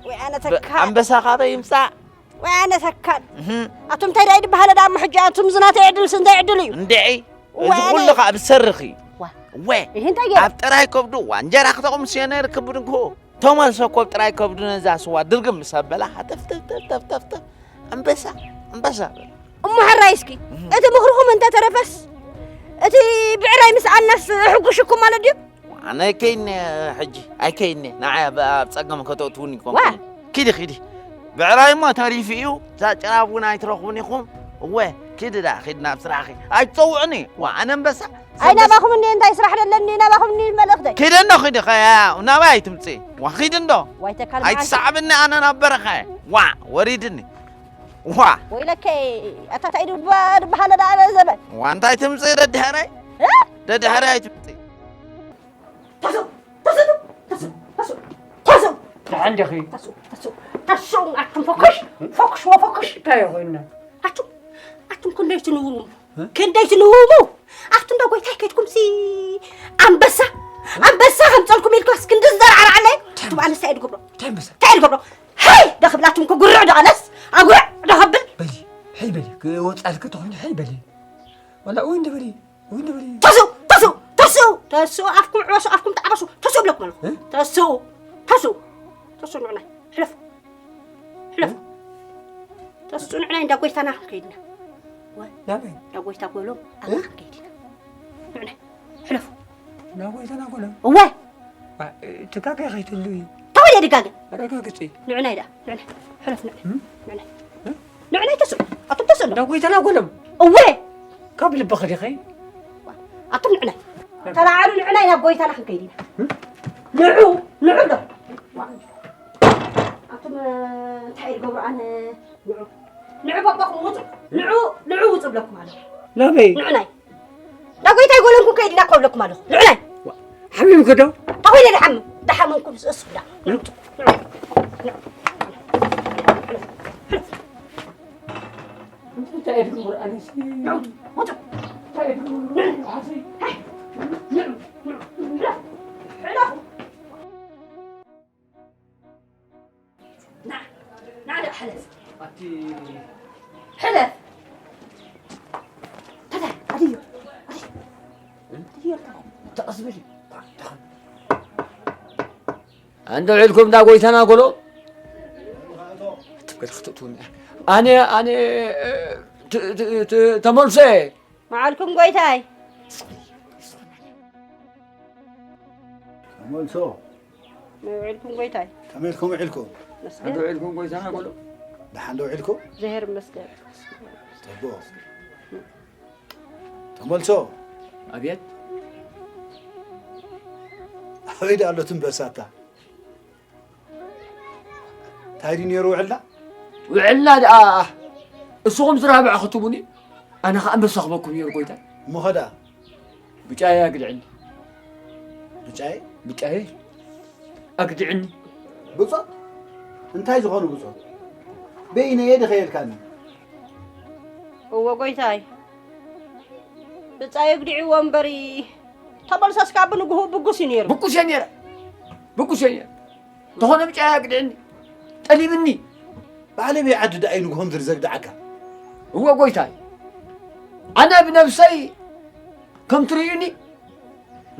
ወይ ኣነ ብ-፣ ተካል። ኣንበሳ ካበይ ይምጻእ? ወይ ኣነ ተካል። እህ። ኣቱም እንታይ ደኣ ይድበሃል ደኣ እሞ ሕጂ ኣቱም እዚ ናተይ ዕድልሲ እንታይ ዕድል እዩ? እንድዒ፣ ወይ እዚ ኣነ ኩሉ ኸዓ ብሰርኺ። ዋ። ወ-፣ ይህ እንታይ ገይረ? ኣብ ጥራይ ከብዱ፣ ዋ፣ እንጀራ ክተቕምስዮ ነይርኪ ብድንግሁ። ተመልሰ እኮ ኣብ ጥራይ ከብዱ ነዛ ስዋ ድርግም ምስ ኣበላ፣ ሃተፍ፣ ተፍ፣ ተፍ፣ ተፍ፣ ተፍ፣ ተፍ። ኣንበሳ፣ ኣንበሳ በለ። እሞ ሕራይ እስኪ፣ እህ። እቲ ምኽርኹም እንተተረፈስ፣ እቲ ብዕራይ ምስ ኣናስ ሕጉሽኩም ማለት ድዩ? ኣነ ኣይከይድን እየ ሕጂ፣ ኣይከይድን እየ። ንዓይ ኣብ፣ ኣብ ጸገም ከተእትዉኒ ኣይኮንኩን። ዋ። ኪዲ፣ ኪዲ። ብዕራይ እሞ ተሪፉ እዩ። እዛ ጭራፍ እውን ኣይትረኽቡን ኢኹም። እወ፣ ኪዲ ደኣ፣ ኪዲ ናብ ስራሕኺ። ኣይትጸውዑኒ። ዋ፣ ኣነ ኣንበሳ። ኣይ፣ ናባኹም እንዴ እንታይ ስራሕ ደለኒ? ናባኹም እንዴ መልእኽተይ? ኪዲ እንዶ፣ ኪዲ፣ ከ-፣ ናባይ ኣይትምጽኢ። ዋ፣ ኪዲ እንዶ። ዋይ፣ ተካል መዓልቲ። ኣይትሰዕብኒ ኣነ ናብ በረኻ እየ። ዋ፣ ወሪድኒ። ዋ። ወይለከ፣ ኣታ እንታይ ድባ-፣ ድበሃለ ደኣ ኣነ ዘበን? ዋ፣ እንታይ ትምጽኢ ደድሕረይ? እ? ደድሕረይ ኣይትምጽኢ። ተስኡ፣ ተስኡ፣ ተስኡ፣ ተስኡ፣ ተስኡ። ደሓን ዲኺ? ተስኡ፣ ተስኡ፣ ተስኡ፣ ኣቱም ፈኩሽ፣ ፈኩሽ ወፈኩሽ። እንታይ ኮይና? ኣቱም፣ ኣቱም ክንደይ ትንውሙ? እ? ክንደይ ትንውሙ? ኣብቲ እንዳ ጎይታይ ከድኩምሲ ኣንበሳ፣ ኣንበሳ ከምጸልኩም ኢልኩስ ክንዲ ዝዘርዓርዓለይ? ኣቱም ኣነስ እንታይ እየ ድገብሮ? እንታይ ኣንበሳ? እንታይ እየ ድገብሮ? ሃይ! ዶ ክብላትኩም እኮ ጉርዕ ዶ ኣነስ? ኣጉርዕ ዶ ከብል? በሊ። ሕይ በሊ፣ ክወጻልኪ ተኾይኑ ሕይ በሊ። ዋላ እውይ እንደ በሊ፣ እውይ እንደ በሊ። ተስኡ፣ ተስኡ፣ ተስኡ፣ ተስኡ፣ ኣፍኩም ዕበሱ፣ ኣፍኩም ተዓበሱ፣ ተስኡ እብለኩም ኣለኹ። እ? ተስኡ፣ ተስኡ፣ ተስኡ ንዑ ናይ፣ ሕለፉ፣ ሕለፉ። ተስኡ ንዑ ናይ እንዳ ጎይታና ክንከይድ ኢና። ወ-፣ ናበይ? እንዳ ጎይታ ጎሎም እ? ኣና ክንከይድ ኢና። ንዑ ናይ፣ ሕለፉ። እንዳ ጎይታና ጎሎም? እወ። አ፣ ትጋገ ከይትህልዊ። ተወይ ድጋገ። ኣረጋግጺ። ንዑ ናይ ደኣ፣ ንዑ ናይ። ሕለፍ ንዑ ናይ። እም? ንዑ ናይ። እም? ንዑ ናይ ተስኡ። ኣቱም ተስኡ እንዶ። እንዳ ጎይታና ጎሎም? እወ። ካብ ልብኺ ዲኺ? ኣቱም ንዑ ናይ። ተላዓሉ ንዑ ናይ ናብ ጎይታና ክንከይድ ኢና። እም? ንዑ፣ ንዑ እንዶ። ኣቱም እንታይ እዩ ዝገብሩ ኣነ? ንዑ። ንዑ በቦኹም ውጹ። ንዑ፣ ንዑ ውጹ እብለኩም ኣለኹ። ናበይ? ንዑ ናይ። ናብ ጎይታይ ጎለንኩም ከይድና እኮ እብለኩም ኣለኹ። ንዑ ናይ። ዋ፣ ሓሚምኪ ዶ? ተኾይነ ድሓምም። ድሓመምኩም ዝእሱ ዳ። ንዑ። እንታይ እየ ድግብር ኣነሲ? ንዑ፣ ውጹ። እንታይ እየ ድግብር? ሓሰይ። ንዑ፣ ንዑ፣ ንዑ። ሕለፉ። ና፣ ና ደኣ ሕለፍ። ኣቲ ሕለፍ። ታታ፣ ኣድዮ፣ ኣድዮ። ኣድዮ፣ ታታ። ተቐስ በሊ። ኣንተ ውዒልኩም እንዳ ጎይታና ጎሎ? ትበል ክትእትውኒ። ኣነ፣ ኣነ፣ እ፣ ት-፣ ት-፣ ት-፣ ተመልሶ እየ። መዓልኩም ጎይታይ። ተመልሶ። ውዒልኩም ጎይታይ። ከመይ ኢልኩም ውዒልኩም? መስገን። ሓንዶ ውዒልኩም ጎይታና ጎሎ? ደሓን ዶ ውዒልኩም? እግዚኣብሔር ይመስገን። ጽቡቕ። ተመልሶ። ኣብየት። ኣበይ ደኣ ኣሎ ትንበሳታ? እንታይ ድዩ ነይሩ ውዕልና? ውዕልና ደኣ እስኹም ዝራብዕ ክትቡኒ፣ ኣነ ኸኣ ኣንበሳ ክበኩም ነይሩ ጎይታ። እሞ ኸ ደኣ? ብጫየ ኣግድዕኒ። ብጫየ? ብጫየ ኣግድዕኒ። ብጾት? እንታይ ዝኾኑ ብጾት? በይነየ ድኸየልካኒ? እወ ጎይታይ፣ ብጻየ ኣግድዕዎ እምበሪ፣ ተመልሰስ ካብ ብንግሁ ብጉስ እዩ ነይሩ። ብጉስ እየ ነይረ። ብጉስ እየ ነይረ። ተኾነ ብጫ ኣግድዕኒ፣ ጠሊምኒ። ባዕለይ በይ ዓዲ ደኣ እዩ ንግሆ ምድሪ ዘግድዓካ። እወ ጎይታይ፣ ኣነ ብነብሰይ ከም ትርእዩኒ፣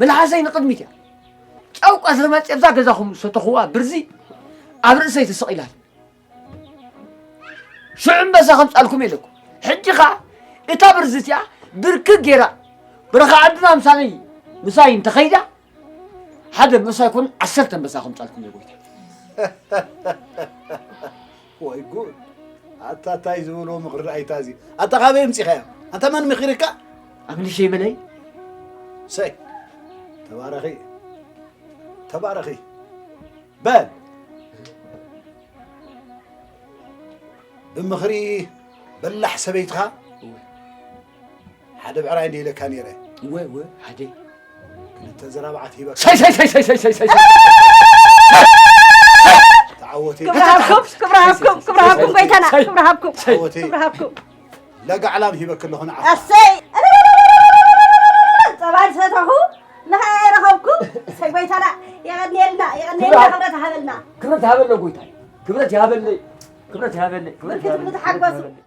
መልሓሰይ ንቕድሚት እያ። ጨው ቀትሪ መጽየ ኣብዛ ገዛኹም ዝሰተኹዋ ብርዚ ኣብ ርእሰይ ተሰቒላ ኣላ። ሽዑ ኣንበሳ ከምጻልኩም የለኩም። ሕጂ ኸኣ እታ ብርዚ እቲኣ ብርክክ ገይራ በረኻ ዓድና ምሳነይ፣ ምሳይ እንተኸይዳ፣ ሓደ ኣንበሳ ኣይኮነን፣ ዓሰርተ ኣንበሳ ከምጻልኩም እየ ጎይታ። ወይ ጉድ! ኣታ ታይ ዝበሎ ምኽሪ ረኣይታ እዚ። ኣታ ካበይ ኣምጺኻያ? ኣንታ መን ምኺርካ? ኣምልሸይ በለይ። ሰይ፣ ተባረኺ፣ ተባረኺ። በል። ብምኽሪ በላሕ ሰበይትኻ እወ። ሓደ ብዕራይ እንደ ኢለካ ነይረ። እወ፣ እወ፣ ሓደ። ክልተ ዘራብዓት ሂበካ። ሳይ፣ ሳይ፣ ሳይ። ተዓወቲ። ክብሪ ሃብኩም፣ ክብሪ ሃብኩም፣ ክብሪ ሃብኩም፣ ጎይታና፣ ክብሪ ሃብኩም፣ ሳይ። ክብሪ ሃብኩም። ለጋዕላም ሂበኪ ኣለኹ ንዓኻ። ኣሰይ! ጸባ ዝሰተኹ ንኸኣ የረኸብኩ። ኣሰይ ጎይታና፣ የቐንየልና፣ የቐንየልና፣ ክብረት ሃበልና። ክብረት ሃበለ ጎይታይ። ክብረት ይሃበለይ። ክብረት ይሃበለይ። ክብረት ብርክት ይሃበለይ። ብሉ ተሓጎሱ። ክብረት ይሃበለይ።